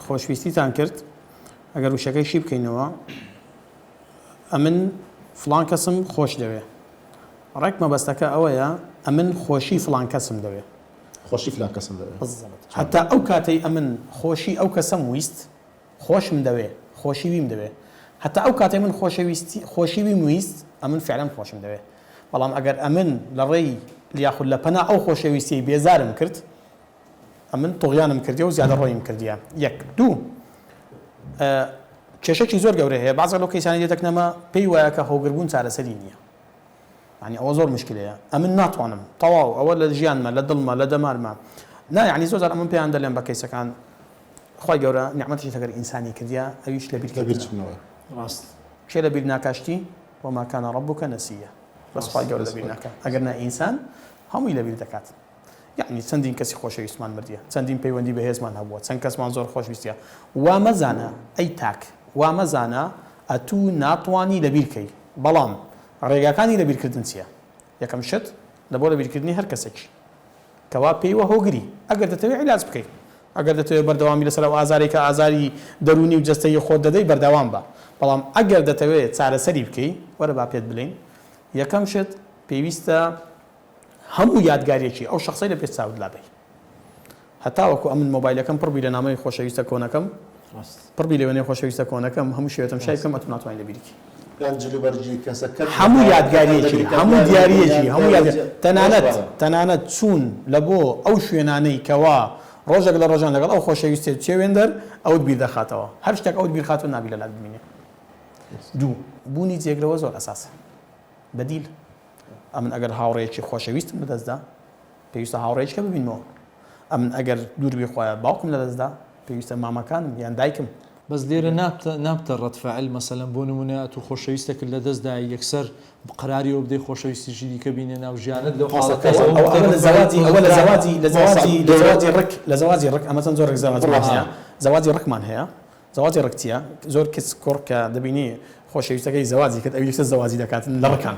خۆشویستیتان کرد ئەگەر وشەکەی شی بکەینەوە ئەمن فڵان کەسم خۆش دەوێ ڕێک مەبەستەکە ئەوەیە ئەمن خۆشی فڵان کەسم دەوێ. خۆشی فلان کەسم دەوێ. بالضبط هەتا ئەو کاتەی ئەمن خۆشی ئەو کەسەم ویست خۆشم دەوێ خۆشی ویم دەوێ هەتا ئەو کاتەی من خۆشەویستی خۆشی ویم ویست ئەمن فعلەن خۆشم دەوێ بەڵام ئەگەر ئەمن لە ڕێی یاخود لە پەنا ئەو خۆشەویستیەی بێزارم کرد ئەمن طغیانم کردیە و زیادەڕۆییم کردیە یەک دوو کێشەکی زۆر گەورە هەیە بەعزێک لەو کەیسانەی دێتە کنەمە پێی وایە کە هۆگربوون چارەسەری نییە یعنی ئەوە زۆر مشکلەیە ئەمن ناتوانم تەواو ئەوە لە ژیانمە لە دڵمە لە دەمارمە نا یعنی زۆر جار ئەمن پێیان دەلێم بە کەیسەکان خوای گەورە نیعمەتێکی لەگەر ئینسانی کردیە ئەویش لە بیرکردنەوە ڕاست کێ لە بیر ناکا شتی وما كان ربك نسيا بەس خوای گەورە لە بیر ناکا ئەگەر نا ئینسان هەمووی لە بیر دەکات یەعنی چەندین کەسی خۆشەویستمان مردیە، چەندین پەیوەندی بەهێزمان هەبووە، چەند کەسمان زۆر خۆشویستیە، وا مەزانە ئەی تاک، وا مەزانە ئەتوو ناتوانی لەبیر کەی، بەڵام ڕێگاکانی لەبیرکردن چیە؟ یەکەم شت لەبۆ لەبیرکردنی هەر کەسێکی کەوا پێیوە هۆگری، ئەگەر دەتەوێ عیلاج بکەی، ئەگەر دەتەوێ بەردەوامی لەسەر ئەو ئازارەی کە ئازاری دەروونی و جەستەیی خۆت دەدەی بەردەوام بە، بەڵام ئەگەر دەتەوێ چارەسەری بکەی، وەرە با پێت بلێین، یەکەم شت پێویستە هەموو یادگاریەکی ئەو شەخسەی لە پێش چاوت لابەی هەتاوەکو ئەمن مۆبایلەکەم پڕ بی لە نامەی خۆشەویستە کۆنەکەم پڕ بی لە وێنەی خۆشەویستە کۆنەکەم هەموو شێوێتم شای بکەم ئەتو ناتوانانی لە بیری کەی. یان جل و بەرگی کەسەکەت هەموو یادگاریەکی هەموو دیاریەکی هەموو یادگاری تەنانەت تەنانەت چوون لە بۆ ئەو شوێنانەی کەوا ڕۆژێک لە ڕۆژان لەگەڵ ئەو خۆشەویستەی چێوێن دەر ئەوت بیر دەخاتەوە هەر شتێک ئەوت بیر خاتەوە نابی لە لات بمینێ دوو بوونی جێگرەوە زۆر ئەساسە بەدیل. ئەمن ئەگەر هاوڕێیەکی خۆشەویستم لەدەستدا پێویستە هاوڕێیەکی کە ببینمەوە. ئەمن ئەگەر دوور بی خوایە باوکم لەدەستدا پێویستە مامەکانم یان دایکم. بەس لێرە نابتە نابتە ڕەد فعل مەسەلەن بۆ نمونە ئەتوو خۆشەویستەکت لەدەست دای یەکسەر قەراری ئەوە بدەی خۆشەویستیکی دیکە بینە ناو ژیانت لەو حاڵەتە ئەوە ئەوە لە زەواجی ئەوە لە زەواجی لە زەواجی لە زەواجی ڕک لە زەواجی ڕک ئەمە چەند جۆرێک زەواجمان هەیە زەواجی ڕکمان هەیە زەواجی ڕک چیە؟ زۆر کچ کوڕ کە دەبینی خۆشەویستەکەی زەواجی کرد ئەویش زەواجی دەکات لە ڕکان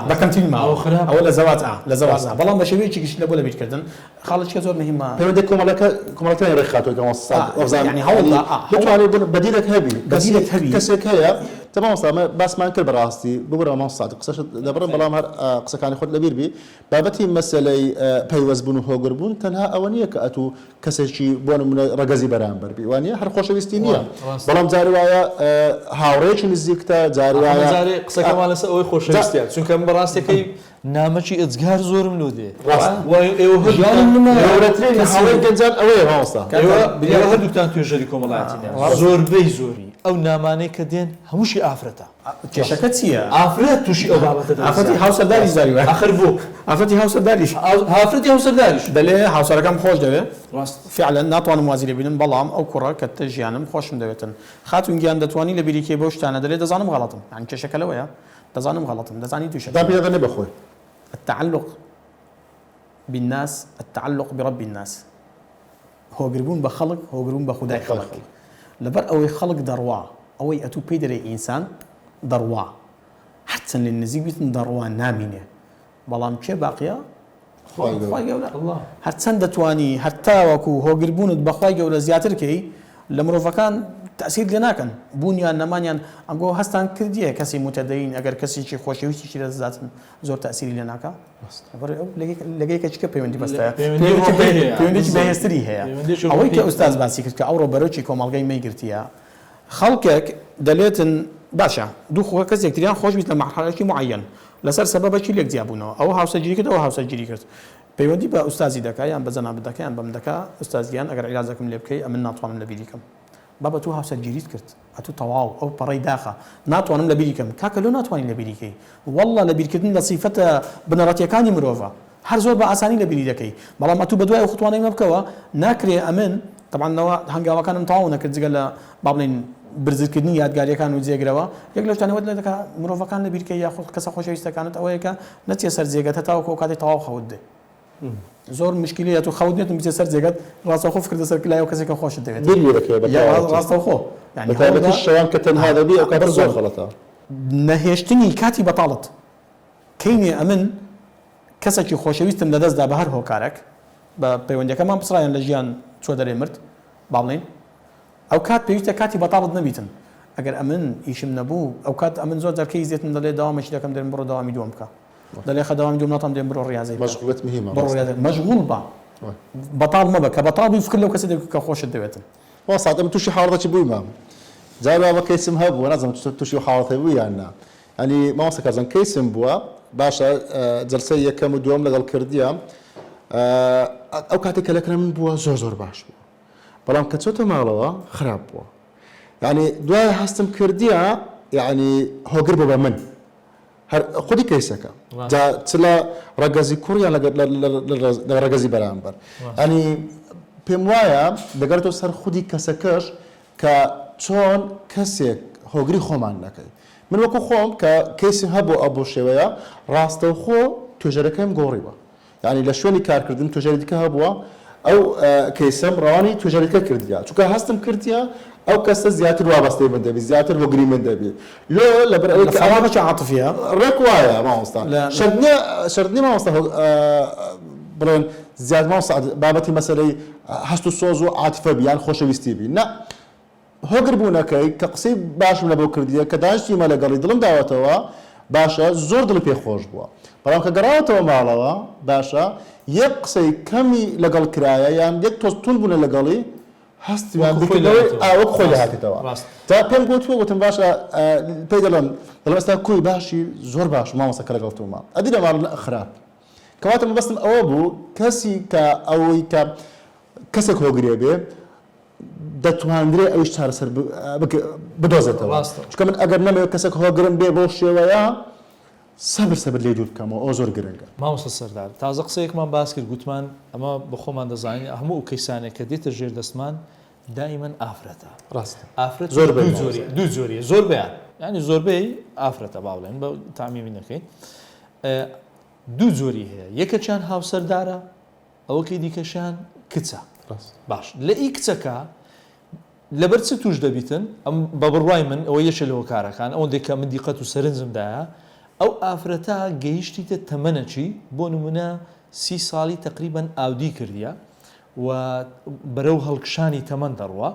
بە کەمترین ماوە ئەوە لە زەواج ئا لە زەواج ئا بەڵام بە شێوەیەکی گشتی لە بۆ لەبیرکردن خاڵێکی کە زۆر مهمە پەیوەندی کۆمەڵەکە کۆمەڵەکانی ڕێکخاتەوە کە مامۆستا سعد وەبزانم یانی هەوڵ دا ئا بتوانێت بن بەدیلێک هەبی بەدیلێک هەبی کەسێک هەیە تە مامۆستا ئەمە باسمان کرد بەڕاستی ببورە مامۆستا سعد قسەشت دەبڕم بەڵام هەر قسەکانی خۆت لەبیر بی بابەتی مەسەلەی پەیوەست بوون و هۆگر بوون تەنها ئەوە نییە کە ئەتوو کەسێکی بۆ نمونە ڕەگەزی بەرامبەر بی وانیە هەر خۆشەویستی نییە بەڵام جاری وایە هاوڕێیەکی نزیکتە جاری وایە جارێ قسەکەمان لەسەر ئەوەی خۆشەویستیە چونکە من بەڕاستەکەی نامەکی ئێجگار زۆرم لۆ دێ گەورەترین هەڵەی گەنجان ئەوەیە مامۆستا ئێوە هەردووکتان توێژەری کۆمەڵایەتی زۆربەی زۆری ئەو نامانەی کە دێن هەمووشی ئافرەتە کێشەکە چییە؟ ئافرەت تووشی ئەو بابەتە دەبێت. ئافرەتی هاوسەرداریش جاری وایە. ئاخر بۆ؟ ئافرەتی هاوسەرداریش. ئافرەتی هاوسەرداریش. دەلێ هاوسەرەکەم خۆش دەوێ. ڕاست. فعلا ناتوانم وازی لێ بینم بەڵام ئەو کوڕە کەتتە ژیانم خۆشم دەوێتن. خاتوون گیان دەتوانی لە بیری کەی بەو شتانە دەلێ دەزانم غەڵەتم. یانی کێشەکە لەوەیە دەزانم غەڵەتم دەزانی تووشە. دان پێدا دەنێ بە خۆی. التعلق بالناس التعلق برب الناس. هۆگربوون بە خەڵک هۆگربوون بە خودای خەڵک لەبەر ئەوەی خەڵک دەڕوا ئەوەی ئەتوو پێی دەرێی ئینسان دەڕوا هەرچەند لێ نزیک بیتن دەڕوا نامینێ بەڵام کێ باقیە خوای گەورە هەرچەند دەتوانی هەر تاوەکو هۆگربوونت بە خوای گەورە زیاتر کەی لە مرۆڤەکان تەسیر لێ ناکەن بوونیان نەمانیان ئەنگۆ هەستان کردیە کەسی متدەین ئەگەر کەسێکی خۆشەویستیشی لەدەست داتن زۆر تەسیری لێ ناکا لەگەی کە چکە پەیوەندی بەستایە پەیوەندێکی بەهێزتری هەیە ئەوەی کە ئوستاز باسی کرد کە ئەوڕۆ بەرۆکی کۆمەڵگەی مەی گرتیە خەڵکێک دەلێتن باشە دوو خۆ کەس یەکتریان خۆش بیت لە مەرحەلەکی معەن لەسەر سەبەبەکی لێک جیابوونەوە ئەوە هاوسەرگیری کرد ئەوە هاوسەرگیری کرد پەیوەندی بە ئوستازی دەکا یان بە جەنابت دەکا یان بەم دەکا ئوستاز گیان ئەگەر عیلاجەکم لێ بکەی ئەمن ناتوانم لەبیری کەم بابە تۆ هاوسەرگیریت کرد ئەتوو تەواو ئەو پەڕەی داخە ناتوانم لەبیری کەم کاکە لۆ ناتوانی لەبیری کەی واللە لەبیرکردن لە سیفەتە بنەڕەتیەکانی مرۆڤە هەر زۆر بە ئاسانی لەبیری دەکەی بەڵام ئەتوو بەدوای ئەو خطوانەی مە بکەوە ناکرێ ئەمن تەبعەن لەوە هەنگاوەکانم تەواو نەکرد جگە لە با بڵێین برزرکردنی یادگاریەکان و جێگرەوە یەک لەو شتانەی وەت لێ دەکا مرۆڤەکان لەبیرکەی یاخود کەسە خۆشەویستەکانت ئەوەیە کە نەچیە سەر جێگەت هەتاوەکو ئەو کاتەی تەواو خەوت دێ زۆر مشکیلەیە تو خەوت نێتم بچێ سەر جێگەت ڕاستەوخۆ فکر دەسەر لای ئەو کەسێک کە خۆشت دەوێت بیر لێ دەکەوێت بە تەواوەتی ڕاستەوخۆ یعنی بە تایبەتی شەوان کە تەنها دەبی ئەو کاتە زۆر غەڵەتە. نەهێشتنی کاتی بەتاڵت کەینێ ئەمن کەسەکی خۆشەویستم لەدەست دا بە هەر هۆکارەک بە پەیوەندیەکەمان پچڕا یان لە ژیان چوە دەرێ مرد با بڵێین ئەوکات پێویستە کاتی بەتاڵت نەبیتن ئەگەر ئەمن ئیشم نەبوو ئەوکات ئەمن زۆر جار کەیس دێتن دەلێ دەوامێکی دەکەم دەرێم بڕۆ دەوامی دووەم بکە دەلێ خە دەوامی دووەم ناتوانم دێم بڕۆ ڕیازەی بکە مەشغوڵیت مهمە بڕۆ ڕاستە. ڕیازەی مەشغوڵ بە بەتاڵ مەبە کە بەتاڵ بووی فکر لەو کەسە دەکەی کە خۆشت دەوێتن. وەڵا سەعد ئەمن توشی حاڵەتێکی بوویمە جار وا بە کەیسم هەبووە نازانم توشی ئەو حاڵەتە بووی یان نا یانی مامۆستا کارزان کەیسم بووە باشە جەلسەی یەکەم و دووەم لەگەڵ کردیە ئەو کاتێک کە لەکنە من بووە زۆر زۆر باش بوو بەڵام کە چۆتە ماڵەوە خراپ بووە یعنی دوای هەستم کردیە یعنی هۆگر بوو بە من هەر خودی کەیسەکە جا چ لە ڕەگەزی کوڕ یان لە ڕەگەزی بەرامبەر ئەنی پێم وایە دەگەڕێتەوە سەر خودی کەسەکەش کە چۆن کەسێک هۆگری خۆمان نەکەی من وەکو خۆم کە کەیسم هەبوو ئەو بۆ شێوەیە ڕاستەوخۆ توێژەرەکەم گۆڕیوە یانی لە شوێنی کارکردن توێژەری دیکە هەبووە ئەو کەیسەم ڕەوانی توێژەری دیکە کردیە چونکە هەستم کردیە ئەو کەسە زیاتر وابەستەی من دەبی زیاتر هۆگری من دەبی لۆ لەبەر ئەوەی کە فەراغێکی عاتفیە ڕێک وایە مامۆستا شەرت نییە شەرت نییە مامۆستا بڵێن زیاد مامۆستا بابەتی مەسەلەی هەست و سۆز و عاتفە بی یان خۆشەویستی بی نا هۆگر بوونەکەی کە قسەی باشم لەبۆ کردیە کە دانیشتوومە لەگەڵی دڵم داوەتەوە باشە زۆر دڵی پێ خۆش بووە بەڵام کە گەڕاوەتەوە ماڵەوە باشە یەک قسەی کەمی لەگەڵ کرایە یان یەک تۆز توند بوونە لەگەڵی هەستیان وەکو خۆی بیرکردنەوەی لێهاتەوە ئا وەک خۆی ڕاستە لێهاتێتەوە ڕاستە. جا پێم گوتووە گوتم باشە پێی دەڵێم دەڵێم ئێستا کۆی باشی زۆر باش مامۆستا کە لەگەڵ تۆمە ئەدی لە ماڵ خراپ کەواتە مەبەستم ئەوە بوو کەسی کە ئەوەی کە کەسێک هۆگرێ بێ دەتواندرێ ئەویش چارەسەر بدۆزێتەوە ڕاستە. چونکە من ئەگەر نەمەوێت کەسێک هۆگرم بێ بەو شێوەیە. سەبر سەبر لێی دوور بکەمەوە ئەوە زۆر گرنگە. مامۆستا سەردار تازە قسەیەکمان باس کرد گوتمان ئەمە بە خۆمان دەزانین هەموو ئەو کەیسانەی کە دێتە ژێر دەستمان دائیمەن ئافرەتە ڕاستە ئافرەت زۆربەی دوو جۆری مامۆستا. دوو جۆریە زۆربەیان یانی زۆربەی ئافرەتە با بڵێن بە تەعمیمی نەکەین دوو جۆری هەیە یەکەکیان هاوسەردارە ئەوەکەی دیکەشیان کچە ڕاست باش لە ئی کچەکە لەبەر چ توش دەبیتن؟ ئەم بە بڕوای من ئەوە یەکێ لە هۆکارەکان ئەوەندەی کە من دیقەت و سەرنجم دایە ئەو ئافرەتە گەیشتیتە تەمەنەکی بۆ نمونە سی ساڵی تەقریبەن ئاودی کردیە و بەرەو هەڵکشانی تەمەن دەڕوا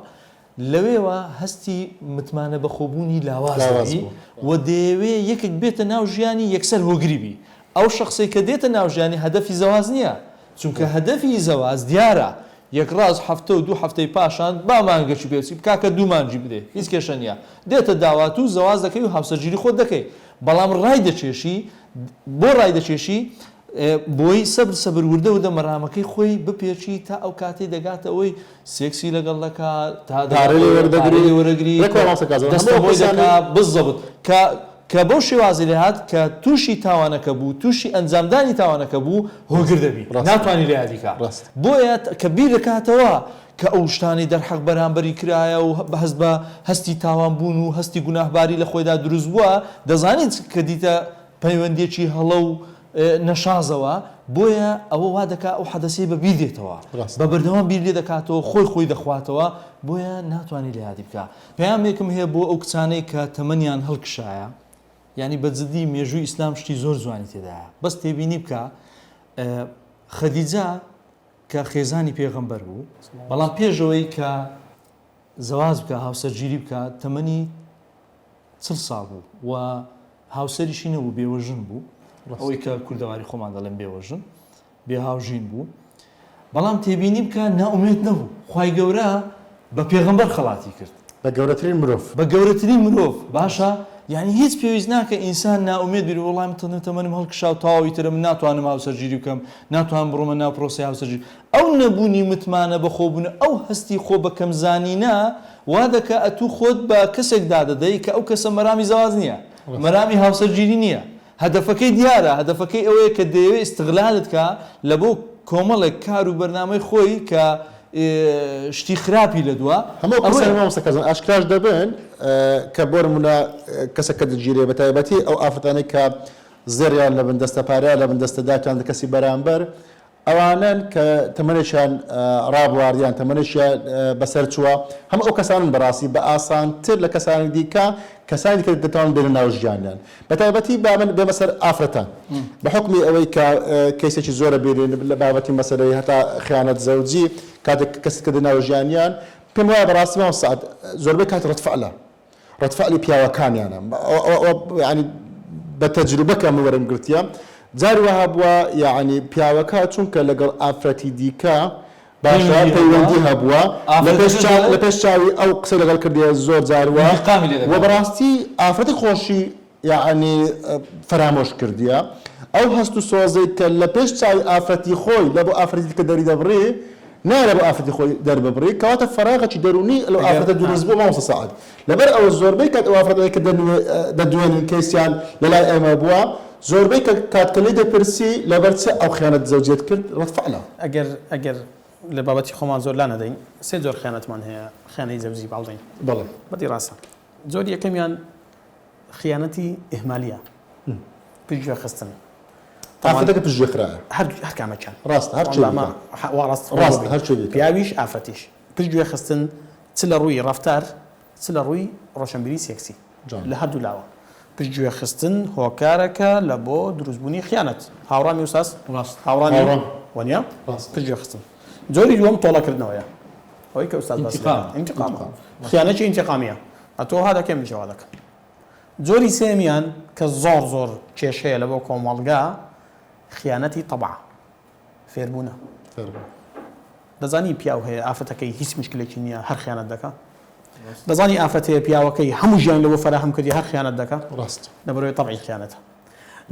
لەوێوە هەستی متمانە بەخۆبوونی لاواز لاواز دەبی بوو. و دەیەوێ یەکێک بێتە ناو ژیانی یەکسەر هۆگری بی ئەو شەخسەی کە دێتە ناو ژیانی هەدەفی زەواج نیە چونکە هەدەفی زەواج دیارە یەکڕاست هەفتە و دوو هەفتەی پاشان با مانگەکی پێ بچی کاکە دوو مانگی بدێ هیچ کێشە نیە دێتە داوات و زەواج دەکەی و هاوسەرگیری خۆت دەکەی بەڵام ڕای دەکێشی بۆ ڕای دەکێشی بۆی سەبر سەبر وردە وردە مەرامەکەی خۆی بپێکی تا ئەو کاتەی دەگاتە ئەوەی سێکسی لەگەڵ دەکا تا پارەی لێ وەردەگری پارەی لێ وەرەگری ڕێک وا مامۆستا کازم دەستە هەموو ئەو بۆی کەسانەی دەکا بزەبت کە کە بەو شێوازەی لێهات کە تووشی تاوانەکە بوو تووشی ئەنجامدانی تاوانەکە بوو هۆگر دەبی ڕاستە ناتوانی لە یادی کا ڕاستە. بۆیە کە بیر دەکاتەوە کە ئەو شتانەی دەرحەق بەرامبەری کرایە و هەست بە هەستی تاوان بوون و هەستی گوناهباری لە خۆیدا دروست بووە دەزانیت کە دیتە پەیوەندیەکی هەڵە و نەشازەوە بۆیە ئەوە وا دەکا ئەو حەدەسەی بە بیر دێتەوە ڕاستە. بە بەردەوام بیر لێ دەکاتەوە خۆی خۆی دەخواتەوە بۆیە ناتوانی لە یادی بکا پەیامێکم هەیە بۆ ئەو کچانەی کە تەمەنیان هەڵکشایە یانی بە جدی مێژووی ئیسلام شتی زۆر جوانی تێدایە بەس تێبینی بکە خەدیجە کە خێزانی پێغەمبەر بوو بەڵام پێشەوەی کە زەواج بکە هاوسەرگیری بکە تەمەنی چل ساڵ بوو و هاوسەریشی نەبوو بێوەژن بوو ئەوەی کە کوردەواری خۆمان دەڵێن بێوەژن بێ هاوژین بوو بەڵام تێبینی بکە نائومێد نەبوو خوای گەورە بە پێغەمبەر خەڵاتی کرد. بە گەورەترین مرۆڤ. بە گەورەترین مرۆڤ باشە یانی هیچ پێویست ناکە ئینسان نائومێد بیت وەڵای من تەنە تەمەنم هەڵکشا و تەواو ئیتر من ناتوانم هاوسەرگیری بکەم ناتوانم بڕۆمە ناو پرۆسەی هاوسەرگیری ئەو نەبوونی متمانە بەخۆبوونە ئەو هەستی خۆ بە کەم زانینە وا دەکا ئەتوو خۆت بە کەسێک دادەدەی کە ئەو کەسە مەرامی زەواج نییە مەرامی هاوسەرگیری نییە هەدەفەکەی دیارە، هەدەفەکەی ئەوەیە کە دەیەوێ ئیستغلالت کا لە بۆ کۆمەڵێک کار و بەرنامەی خۆی کە شتی خراپی لە دوا هەموو ئەو ئەوەیە. کەسانە مامۆستا کازم ئاشکراش دەبن کە بۆ نموونە کەسێک کە دەگیرێ بە تایبەتی ئەو ئافرەتانەی کە زێڕیان لە بن دەستە پارەیان لە بن دەستە داکیان لە کەسی بەرامبەر ئەوانەن کە تەمەنێکیان ڕابوارد یان تەمەنێکیان بەسەر چووە، هەموو ئەو کەسانەن بەڕاستی بە ئاسانتر لە کەسانی دیکە، کەسانی دیکە دەتوانن بێنە ناو ژیانیان. بە تایبەتی با من بێمە سەر ئافرەتان. بە حوکمی ئەوەی کە کەیسێکی زۆرە بینین لە بابەتی مەسەلەی هەتا خیانەت زەوجی، کاتێک کەسێک کە دێ ناو ژیانیان، پێم وایە بەڕاستی مامۆستا سەعد زۆربەی کات ڕەدفعلە. ڕەدفعلی پیاوەکانیانە یانی بە تەجروبە کە من وەرم گرتیە جاری وەها بووە یعنی پیاوەکە چونکە لەگەڵ ئافرەتی دیکە باشە پەیوەندی هەبووە لە پێش چاو لە پێش چاوی ئەو قسەی لەگەڵ کردیە زۆر جار وە وە بەڕاستی ئافرەتی خۆشی یەعنی فەرامۆش کردیە ئەو هەست و سۆزەی کە لە پێش چاوی ئافرەتی خۆی لە بۆ ئافرەتی دیکە دەری دەبڕی نایە لە بۆ ئافرەتی خۆی دەرببڕی کەواتە فەراغێکی دەروونی لەو ئافرەتە دروست بووە مامۆستا سەعد لەبەر ئەوە زۆربەی کات ئەو ئافرەتانەی کە دەدوێنن کەیسیان لە لای ئێمە بووە زۆربەی کات کە لێی دەپرسی لەبەر چ ئەو خیانەت زەوجیەت کرد ڕەد فعلە. ئەگەر ئەگەر لە بابەتی خۆمان زۆر لا نەدەین سێ جۆر خیانەتمان هەیە خیانەی زەوجی با بڵێین بەڵێ. بەدی ڕاستە جۆری یەکەمیان خیانەتی ئیهمالیە پشتگوێ خستن ئافرەتەکە پشتگوێ خرایە هەر هەر کامەکیان ڕاستە هەر چێ ئەمە وا ڕاست ڕاستە هەر چێ بیکا. پیاویش ئافرەتیش پشتگوێ خستن چ لە ڕووی ڕەفتار چ لە ڕووی ڕۆشنبیری سێکسی جوان. لە هەردوو لاوە پشتگوێ خستن هۆکارەکە لە بۆ دروستبوونی خیانەت هاوڕامی ئوستاز ڕاست هاوڕامی هاوڕام. وەنیە ڕاست. پشتگوێ خستن جۆری دووەم تۆڵەکردنەوەیە ئەوەی کە ئوستاز باسی ئینتیقام. دەکات ئینتیقامە خیانەتی ئینتیقامیە ئەتۆ ها دەکەی منیش وا دەکەم جۆری سێیەمیان کە زۆر زۆر کێشەیە لە بۆ کۆمەڵگا خیانەتی تەبعە فێربوونە. فێربوون. دەزانی پیاو هەیە ئافرەتەکەی هیچ مشکلێکی نییە هەر خیانەت دەکا؟ دەزانی ئافرەت هەیە پیاوەکەی هەموو ژیانی لەبۆ فەراهەم کردی هەر خیانەت دەکا؟ ڕاست. لەبەرئەوەی تەبعی خیانەتە.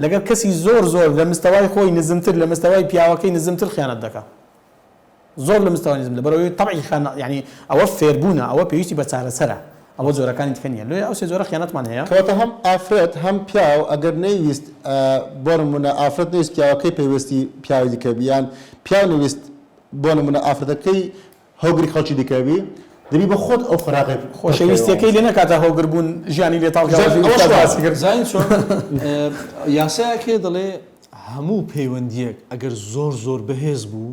لەگەڵ کەسی زۆر زۆر لە مستەوای خۆی نزمتر لە مستەوای پیاوەکەی نزمتر خیانەت دەکا. زۆر لە مستەوای نزم لەبەرئەوەی تەبعی خیانەت یانی ئەوە فێربوونە ئەوە پێویستی بە چارەسەرە. ئەوە جۆرەکانی دیکە نییە لۆیە ئەو سێ جۆرە خیانەتمان هەیە. کەواتە هەم ئافرەت هەم پیاو ئەگەر نەیویست بۆ نمونە ئافرەت نەیویست پیاوەکەی پەیوەستی پیاوی دیکە بی یان پیاو نەیویست بۆ نمونە ئافرەتەکەی هۆگری خەڵکی دیکە بی دەبی بە خۆت ئەو فەراغەی پڕ بکەیەوە. خۆشەویستیەکەی لێ نەکاتە هۆگر بوون ژیانی لێ تاڵ کە ئەوەش باسی کرد. زانی چۆن یاسایەک هەیە دەڵێ هەموو پەیوەندیەک ئەگەر زۆر زۆر بەهێز بوو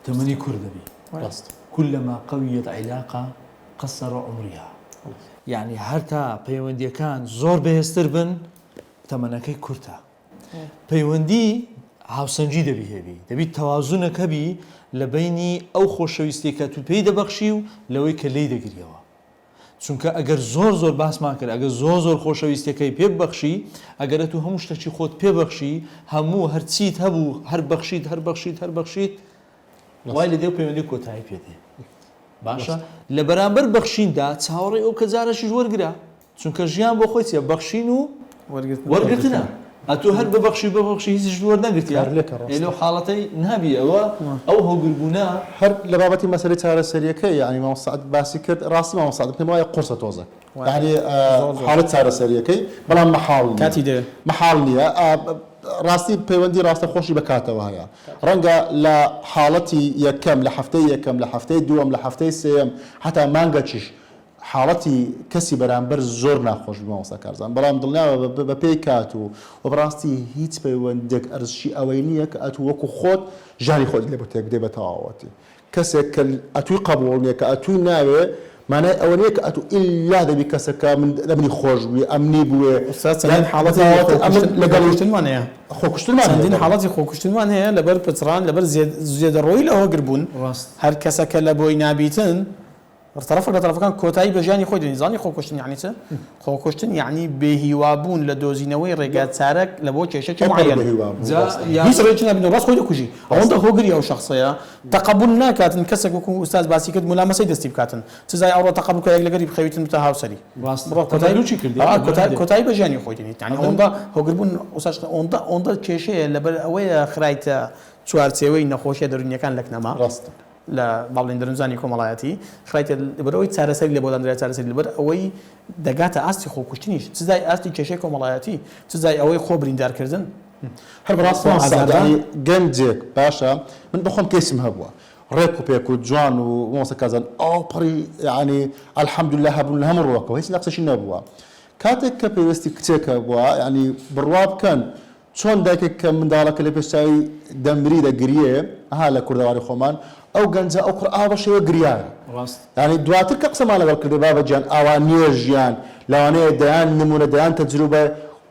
تەمەنی کورت دەبی ڕاستە. کلما قویت علاقە قصر عمرها یەعنی هەرتا پەیوەندیەکان زۆر بەهێزتر بن تەمەنەکەی کورتە پەیوەندی هاوسەنگی دەبی هەبی دەبی تەوازنەک هەبی لە بەینی ئەو خۆشەویستی کە تو پێی دەبەخشی و لەوەی کە لێی دەگریەوە چونکە ئەگەر زۆر زۆر باسمان کرد ئەگەر زۆر زۆر خۆشەویستیەکەی پێ ببەخشی ئەگەر ئەتوو هەموو شتەکی خۆت پێ بەخشی هەموو هەرچیت هەبوو هەر بەخشیت هەر بەخشیت هەر بەخشیت وای لە دێ و پەیوەندی کۆتایی پێ دێ باشە لە بەرامبەر بەخشیندا چاوەڕێی ئەو کە جارەشیش وەرگرە چونکە ژیان بۆ خۆی چیە بەخشین و وەرگرتنە ئەتوو هەر ببەخشی ببەخشی هیچیشت وەرنەگرتیە ئێ لەو حاڵەتەی نابی ئەوە ئەو هۆگربوونە. هەر لە بابەتی مەسەلەی چارەسەریەکەی یانی مامۆستا سەعد باسی کرد ڕاستی مامۆستا سەعد پێم وایە قورسە تۆزێک یانی حاڵەت چارەسەریەکەی بەڵام مەحاڵ نیە کاتی دەوێ مەحاڵ نیە ڕاستی پەیوەندی ڕاستە خۆشی بە کاتەوە هەیە ڕەنگە لە حاڵەتی یەکەم لە هەفتەی یەکەم لە هەفتەی دووەم لە هەفتەی سێیەم هەتا مانگەکیش حاڵەتی کەسی بەرامبەر زۆر ناخۆش بوو مامۆستا کارزان بەڵام دڵنیابە بەپێی کات و وە بەڕاستی هیچ پەیوەندێک ئەرزشی ئەوەی نییە کە ئەتوو وەکو خۆت ژیانی خۆتی لێ بۆ تێک بدەی بە تەواوەتی کەسێک کە ئەتووی قەبوڵ نییە کە ئەتووی ناوێ مانای ئەوە نییە کە ئەتوو ئیلا دەبی کەسەکە من لە منی خۆش بوێ ئەمنی بوێ ئوستاز یان چەندین حاڵەتی بەتەواوەتی ئەمن خۆکوشتن لەگەڵ خۆکوشتنمان هەیە خۆکوشتنمان هەیە چەندین بەڵێ. حاڵەتی خۆکوشتنمان هەیە لەبەر پچڕان لەبەر زێدەڕۆیی لە هۆگر بوون ڕاست. هەر کەسەکە لە بۆی نابیتن تەڕەفێک لە تەڕەفەکان کۆتایی بە ژیانی خۆی دێنی زانی خۆکوشتن یەعنی چ؟ خۆکوشتن یەعنی بێهیوا بوون لە دۆزینەوەی ڕێگا چارەک لە بۆ کێشەکی ئەوپەڕی معەیەن. بێهیوا بوون جا ڕاستە. یا هیچ ڕێیەکی نابینێ ڕاست خۆی دەکوژی. ڕاستە. ئەوەندە هۆگری ئەو شەخسەیە تەقەبول ناکاتن کەسێک وەکوو ئوستاز باسی کرد مولامەسەی دەستی بکاتن چ جای ئەوڕۆ تەقەبول کە یەک لەگەری بخەویتن بتە هاوسەری ڕاستە. بڕۆ کۆتایی تەمەلوکی کردی ئا ئەمە کۆتایی هەندێک. کۆتایی بە ژیانی خۆی دێنیت یەعنی ئەمن ئەوەندە هۆگر بوون ئوستاز ئەوەندە ئەوەندە کێشەیە لەبەر ئەوەیە خرایتە چوارچێوەی نەخۆشیە دەروونیەکان لەکنەما. ڕاستە. لە با بڵێین دەروونزانی کۆمەڵایەتی خرایتە لەبەر ئەوەی چارەسەری لێ بۆ داندرا چارەسەری لەبەر ئەوەی دەگاتە ئاستی خۆکوشتنیش چ جای ئاستی کێشەی کۆمەڵایەتی چ جای ئەوەی خۆ بریندارکردن هەر بەڕاست خۆ ئازاردان. یانی گەنجێک باشە من بەخۆم کەیسم هەبووە ڕێک و پێک و جوان و مامۆستا کارزان ئەوپەڕی یانی الحمدللە هەبوون لە هەموو ڕووەکەوە هیچ نەقسێکی نەبووە کاتێک کە پەیوەستی کچێک هەبووە یانی بڕوا بکەن چۆن دایکێک کە منداڵەکە لە پێش چاوی دەمری دەگریێ ئەها لە کوردەواری خۆمان ئەو گەنجە ئەو کوڕە ئاوا بە شێوە گریایە ڕاست. یانی دواتر کە قسەمان لەگەڵ کردی بابە گیان ئاوا نییە ژیان لەوانەیە دەیان نمونە دەیان تەجروبە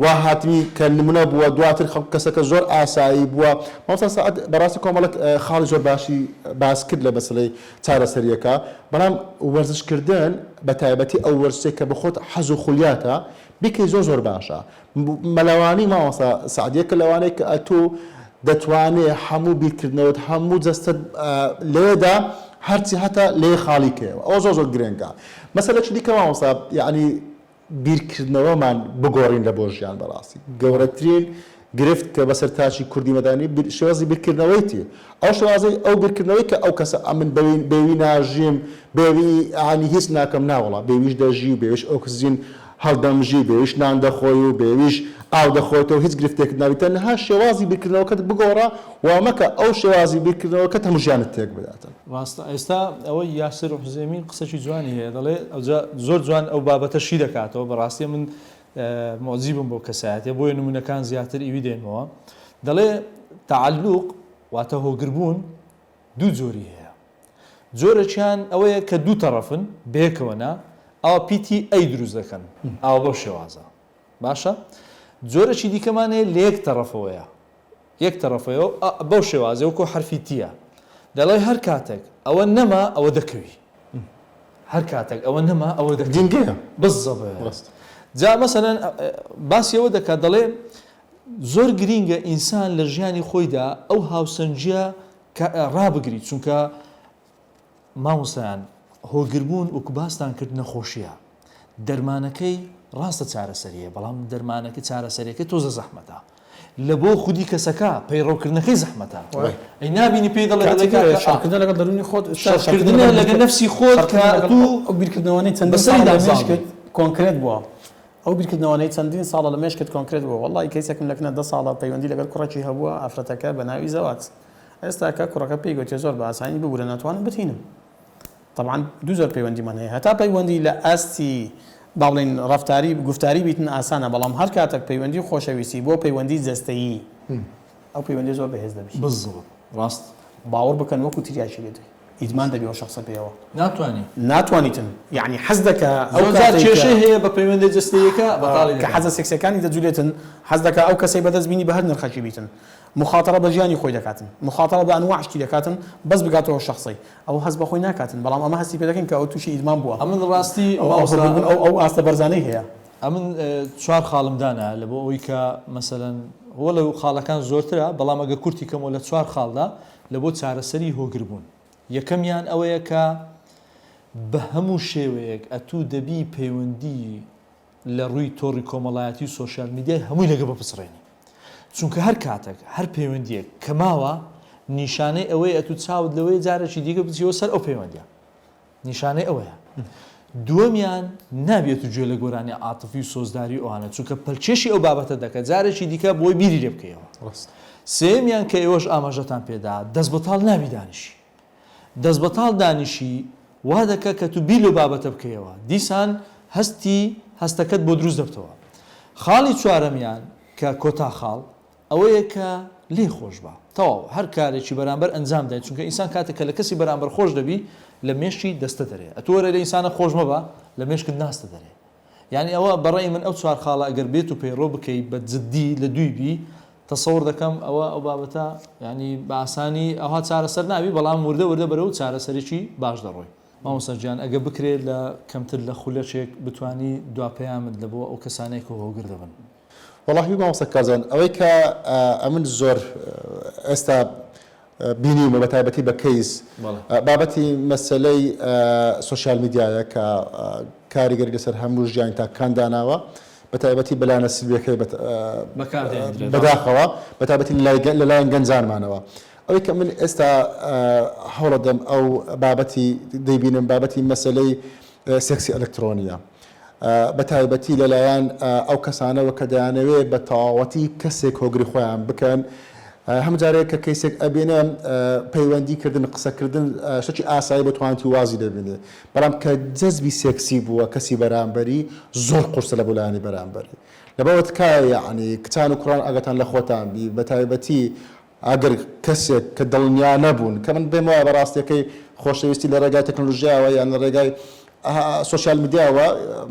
وا هاتبی کە نمونە بووە دواتر خەڵک کەسەکە زۆر ئاسایی بووە مامۆستا سەعد بەڕاستی کۆمەڵێک خاڵی زۆر باشی باس کرد لە مەسەلەی چارەسەریەکە بەڵام وەرزش کردن بە تایبەتی ئەو وەرزشەی کە بەخۆت حەز و خولیاتە بیکەی زۆر زۆر باشە مەلەوانی مامۆستا سەعد یەکە لەوانەی کە ئەتوو دەتوانێ هەموو بیرکردنەوەت هەموو جەستەت لەوێدا هەرچی هەتە لێ خاڵی کەیەوە ئەوە زۆر زۆر گرنگە مەسەلەکی دیکە مامۆستا یەعنی بیرکردنەوەمان بگۆڕین لە بۆ ژیان بەڕاستی گەورەترین گرفت کە بەسەر تاکی کوردی مەدانی شێوازی بیرکردنەوەیتی ئەو شێوازەی ئەو بیرکردنەوەی کە ئەو کەسە ئەمن بەوی بێوی ناژیم بێوی یانی هیچ ناکەم ناوەڵا بێویش دەژی و بێویش ئۆکسجین هەڵدەمژی بێویش نان دەخۆی و بێویش ئاو دەخۆیتەوە هیچ گرفتێکت نابی تەنها شێوازی بیرکردنەوەکەت بگۆڕە وا مەکە ئەو شێوازی بیرکردنەوەکەت هەموو ژیانت تێک بداتن. ڕاستە ئێستا ئەوەی یاسر حوزێمی قسەکی جوانی هەیە دەڵێ ئەوجا زۆر جوان ئەو بابەتە شی دەکاتەوە بەڕاستی من موعجیبم بەو کەسایەتیە بۆیە نمونەکان زیاتر ئیوی دێنمەوە دەڵێ تەعەلوق واتە هۆگربوون دوو جۆری هەیە جۆرەکیان ئەوەیە کە دوو تەڕەفن بەیەکەوە نا ئەوە پیتی ئەی دروست دەکەن ئاوا بەو شێوازە باشە جۆرەکی دیکەمان هەیە لە یەک تەڕەفەوەیە یەک تەڕەفەیە و بەو شێوازە وەکو حەرفی تیە دەڵێ هەر کاتێک ئەوە نەما ئەوە دەکەوی هەر کاتێک ئەوە نەما ئەوە دەکەوی جینگەیە بالضبط ڕاست جا مەسەلەن باسی ئەوە دەکات دەڵێ زۆر گرینگە ئینسان لە ژیانی خۆیدا ئەو هاوسەنگیە ڕابگری چونکە مامۆستایان هۆگربوون وەکو باستان کرد نەخۆشیە دەرمانەکەی ڕاستە چارەسەریە بەڵام دەرمانەکە چارەسەریەکەی تۆزە زەحمەتە. لە بۆ خودی کەسەکە پەیڕەوکردنەکەی زەحمەتە. ئەی نابینی پێی دەڵێ دەڵێ کاکە شەڕکردنە لەگەڵ دەروونی خۆت شەڕکردنە لەگەڵ نەفسی خۆت کە ئەتوو ئەو بیرکردنەوانەی چەندین ساڵە لە مێشکت کۆنکرێت بووە ئەو بیرکردنەوانەی چەندین ساڵە لە مێشکت کۆنکرێت بووە وەڵڵاهی کەیسێکم لە کنە دە ساڵە پەیوەندی لەگەڵ کوڕێکی هەبووە ئافرەتەکە بە ناوی زەواج ئێستاکە کوڕەکە پێی گوتیە زۆر بە ئاسانی ببورە ناتوانم بتهینم تەبعەن دوو جۆر پەیوەندیمان هەیە هەتا پەیوەندی لە ئاستی با بڵێین ڕەفتاری گوفتاری بیتن ئاسانە بەڵام هەر کاتەک پەیوەندی خۆشەویستی بۆ پەیوەندی جەستەیی ئەو پەیوەندی زۆر بەهێز دەبی. بالضبط ڕاست. باوەڕ بکەن وەکو تریاکی لێ دێ ئیدمان دەبی ئەو شەخسە پێیەوە. ناتوانی. ناتوانیتن یەعنی حەز دەکا ئەو زۆر جار کاتەی کە کێشەی هەیە بە پەیوەندە جەستەییەکە بەتاڵی کە دەکات. حەزە سێکسیەکانی دەجولێتن حەز دەکا ئەو کەسەی بەدەست بینی بە هەر نرخەکی بیتن موخاتەرە بە ژیانی خۆی دەکاتن موخاتەرە بە ئەنواع شتی دەکاتن بەس بگاتەوە شەخسەی ئەو هەست بە خۆی ناکاتن بەڵام ئەمە هەستی پێ دەکەین کە ئەو تووشی ئیدمان بووە. ئەمن ڕاستی ئەو مامۆستا هۆگربوون ئەو ئەو ئاستە بەرزانەی هەیە. ئەمن چوار خاڵم دانا لە بۆ ئەوەی کە مەسەلەن وەلەو خاڵەکان زۆرترە بەڵام ئەگەر کورتی کەمەوە لە چوار خاڵدا لە بۆ چارەسەری هۆگربوون یەکەمیان ئەوەیە کە بە هەموو شێوەیەک ئەتوو دەبی پەیوەندی لە ڕووی تۆڕی کۆمەڵایەتی و سۆشیال میدیای هەمووی لەگە بپچڕێنی چونکە هەر کاتەک هەر پەیوەندیەک کە ماوە نیشانەی ئەوەیە ئەتوو چاوت لەوەیە جارێکی دیکە بچیەوە سەر ئەو پەیوەندیە نیشانەی ئەوەیە دووەمیان نابێت و گوێ لە گۆرانی عاتفی و سۆزداری ئەوانە چونکە پەلکێشی ئەو بابەتە دەکە جارێکی دیکە بۆی بیری لێ بکەیەوە سێیەمیان کە ئێوەش ئاماژەتان پێدا دەست بەتاڵ نابی دانیشی دەستبەتاڵ دانیشی وا دەکا کە تو بیر لەو بابەتە بکەیەوە دیسان هەستی هەستەکەت بۆ دروست دەبتەوە. خاڵی چوارەمیان کە کۆتا خاڵ ئەوەیە کە لێی خۆش بە. تەواو هەر کارێکی بەرامبەر ئەنجام دای چونکە ئینسان کاتێک کە لە کەسی بەرامبەر خۆش دەبی لە مێشکی دەستە دەرێ ئەتوو وەرە لە ئینسانە خۆش مەبە لە مێشکت ناستە دەرێ یانی ئەوە بە ڕەئی من ئەو چوار خاڵە ئەگەر بێت و پەیڕەو بکەی بە جدی لە دووی بی تەسەور دەکەم ئەوە ئەو بابەتە یانی بە ئاسانی ئەوها چارەسەر نابی بەڵام وردە وردە بەرەو چارەسەرێکی باش دەڕۆی. مامۆستا گیان ئەگە بکرێ لە کەمتر لە خولەکێک بتوانی دوا پەیامت لە بۆ ئەو کەسانەی کە هۆگر دەبن. وەڵاهی مامۆستا کارزان ئەوەی کە ئەمن زۆر ئێستا بینیومە بە تایبەتی بە کەیس بابەتی مەسەلەی سۆشیال میدیایە کە کاریگەری لەسەر هەموو ژیانی تاکەکان داناوە بە تایبەتی بەلایەنە سلبیەکەی بەداخەوە بە تایبەتی لەلایەن گەنجانمانەوە ئەوەی کە من ئێستا هەوڵەدەم ئەو بابەتی دەیبینم بابەتی مەسەلەی سێکسی ئەلکترۆنیە بە تایبەتی لەلایەن ئەو کەسانەوە کە دەیانەوێ بە تەواوەتی کەسێک هۆگری خۆیان بکەن هەموو جارێک کە کەیسێک ئەبینم پەیوەندی کردن قسەکردن شتێکی ئاسایی بۆ توانتی وازی دەبینێ بەڵام کە جەزبی سێکسی بووە کەسی بەرامبەری زۆر قورسە لە بۆ لایەنی بەرامبەری لەبەوە تکایە یەعنی کچان و کوڕان ئاگاتان لە خۆتان بی بە تایبەتی ئەگەر کەسێک کە دڵنیا نەبوون، کە من پێم وایە بە ڕاستیەکەی خۆشەویستی لە ڕێگای تەکنەلۆژیاوە یان لە ڕێگای سۆشیال میدیاوە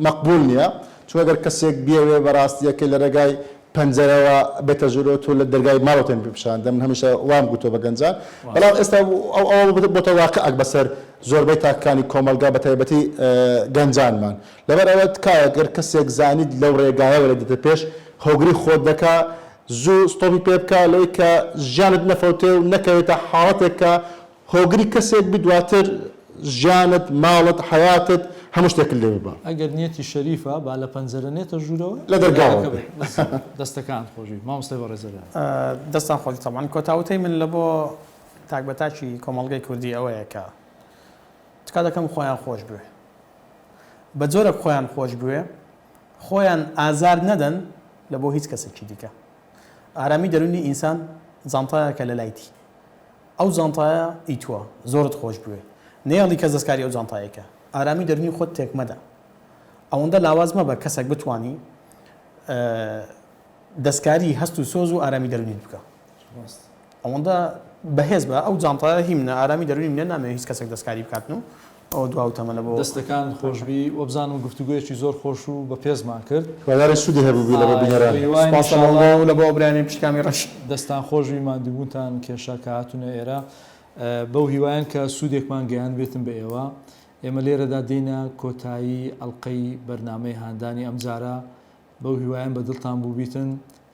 مەقبول نییە، چونکە گەر کەسێک بیەوێ بە ڕاستیەکەی لە ڕێگای پەنجەرەوە بێتە ژوورەوە تۆ لە دەرگای ماڵەوە تێن پیشان دە، من هەمیشە وام گوتووە بە گەنجان، بەڵام ئێستا ئەو ئەوە بۆتە واقعێک بەسەر زۆربەی تاکەکانی کۆمەڵگا بە تایبەتی گەنجانمان. لەبەر ئەوە تکایە گەر کەسێک زانیت لەو ڕێگایەوە لێ دێتە پێش هۆگری خۆت دەکا زوو ستۆپی پێ بکە لەوەی کە ژیانت نەفەوتێ و نەکەوێتە حاڵەتێک کە هۆگری کەسێک بی دواتر ژیانت ماڵت حەیاتت هەموو شتێکت لێ ببا. ئەگەر نیەتی شەریفە با لە پەنجەرە نێتە ژوورەوە لە دەرگاوە بێ. دەستەکانت خۆش بی مامۆستای بەڕێز ئەرێ. دەستان خۆش تەبعەن کۆتا وتەی من لە بۆ تاک بە تاکی کۆمەڵگەی کوردی ئەوەیە کە تکا دەکەم خۆیان خۆش بوێ بە جۆرەک خۆیان خۆش بوێ خۆیان ئازار نەدەن لە بۆ هیچ کەسێکی دیکە. ئارامی دەروونی ئینسان جانتایەکە لە لایتی. ئەو جانتایە ئی توە، زۆرت خۆش بوێ. نەیەڵی کەس دەستکاری ئەو جانتایەی کە. ئارامی دەروونی خۆت تێک مەدە. ئەوەندە لاواز مەبە کەسەک بتوانی دەستکاری هەست و سۆز و ئارامی دەروونیت بکا. ئەوەندە بەهێز بە ئەو جانتایە هی منە ئارامی دەروونی منە نامەوێ هیچ کەسێک دەستکاری بکاتن و ئەوە دوا وتەمە لە بۆ. دەستەکانت خۆشبی وەبزانم گفتوگۆیەکی زۆر خۆش و بەپێزمان کرد. هیوادارین سوودی هەبووبی لە بۆ بینەران. بەهیواین سوپاس لە ان شاءاللە. بۆ لە بۆ ئەو برایانەی پشت کامی ڕەش. دەستان خۆشبی ماندووبوونتان کێشا کە هاتوونە ئێرە بەو هیوایەن کە سوودێکمان گەیاندبێتن بە ئێوە ئێمە لێرەدا دێینە کۆتایی ئەڵقەی بەرنامەی هاندانی ئەمجارە بەو هیوایەن بە دڵتان بووبیتن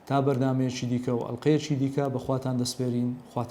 تا بەرنامەیەکی دیکە و ئەڵقەیەکی دیکە بە خواتان دەسپێرین خواتان.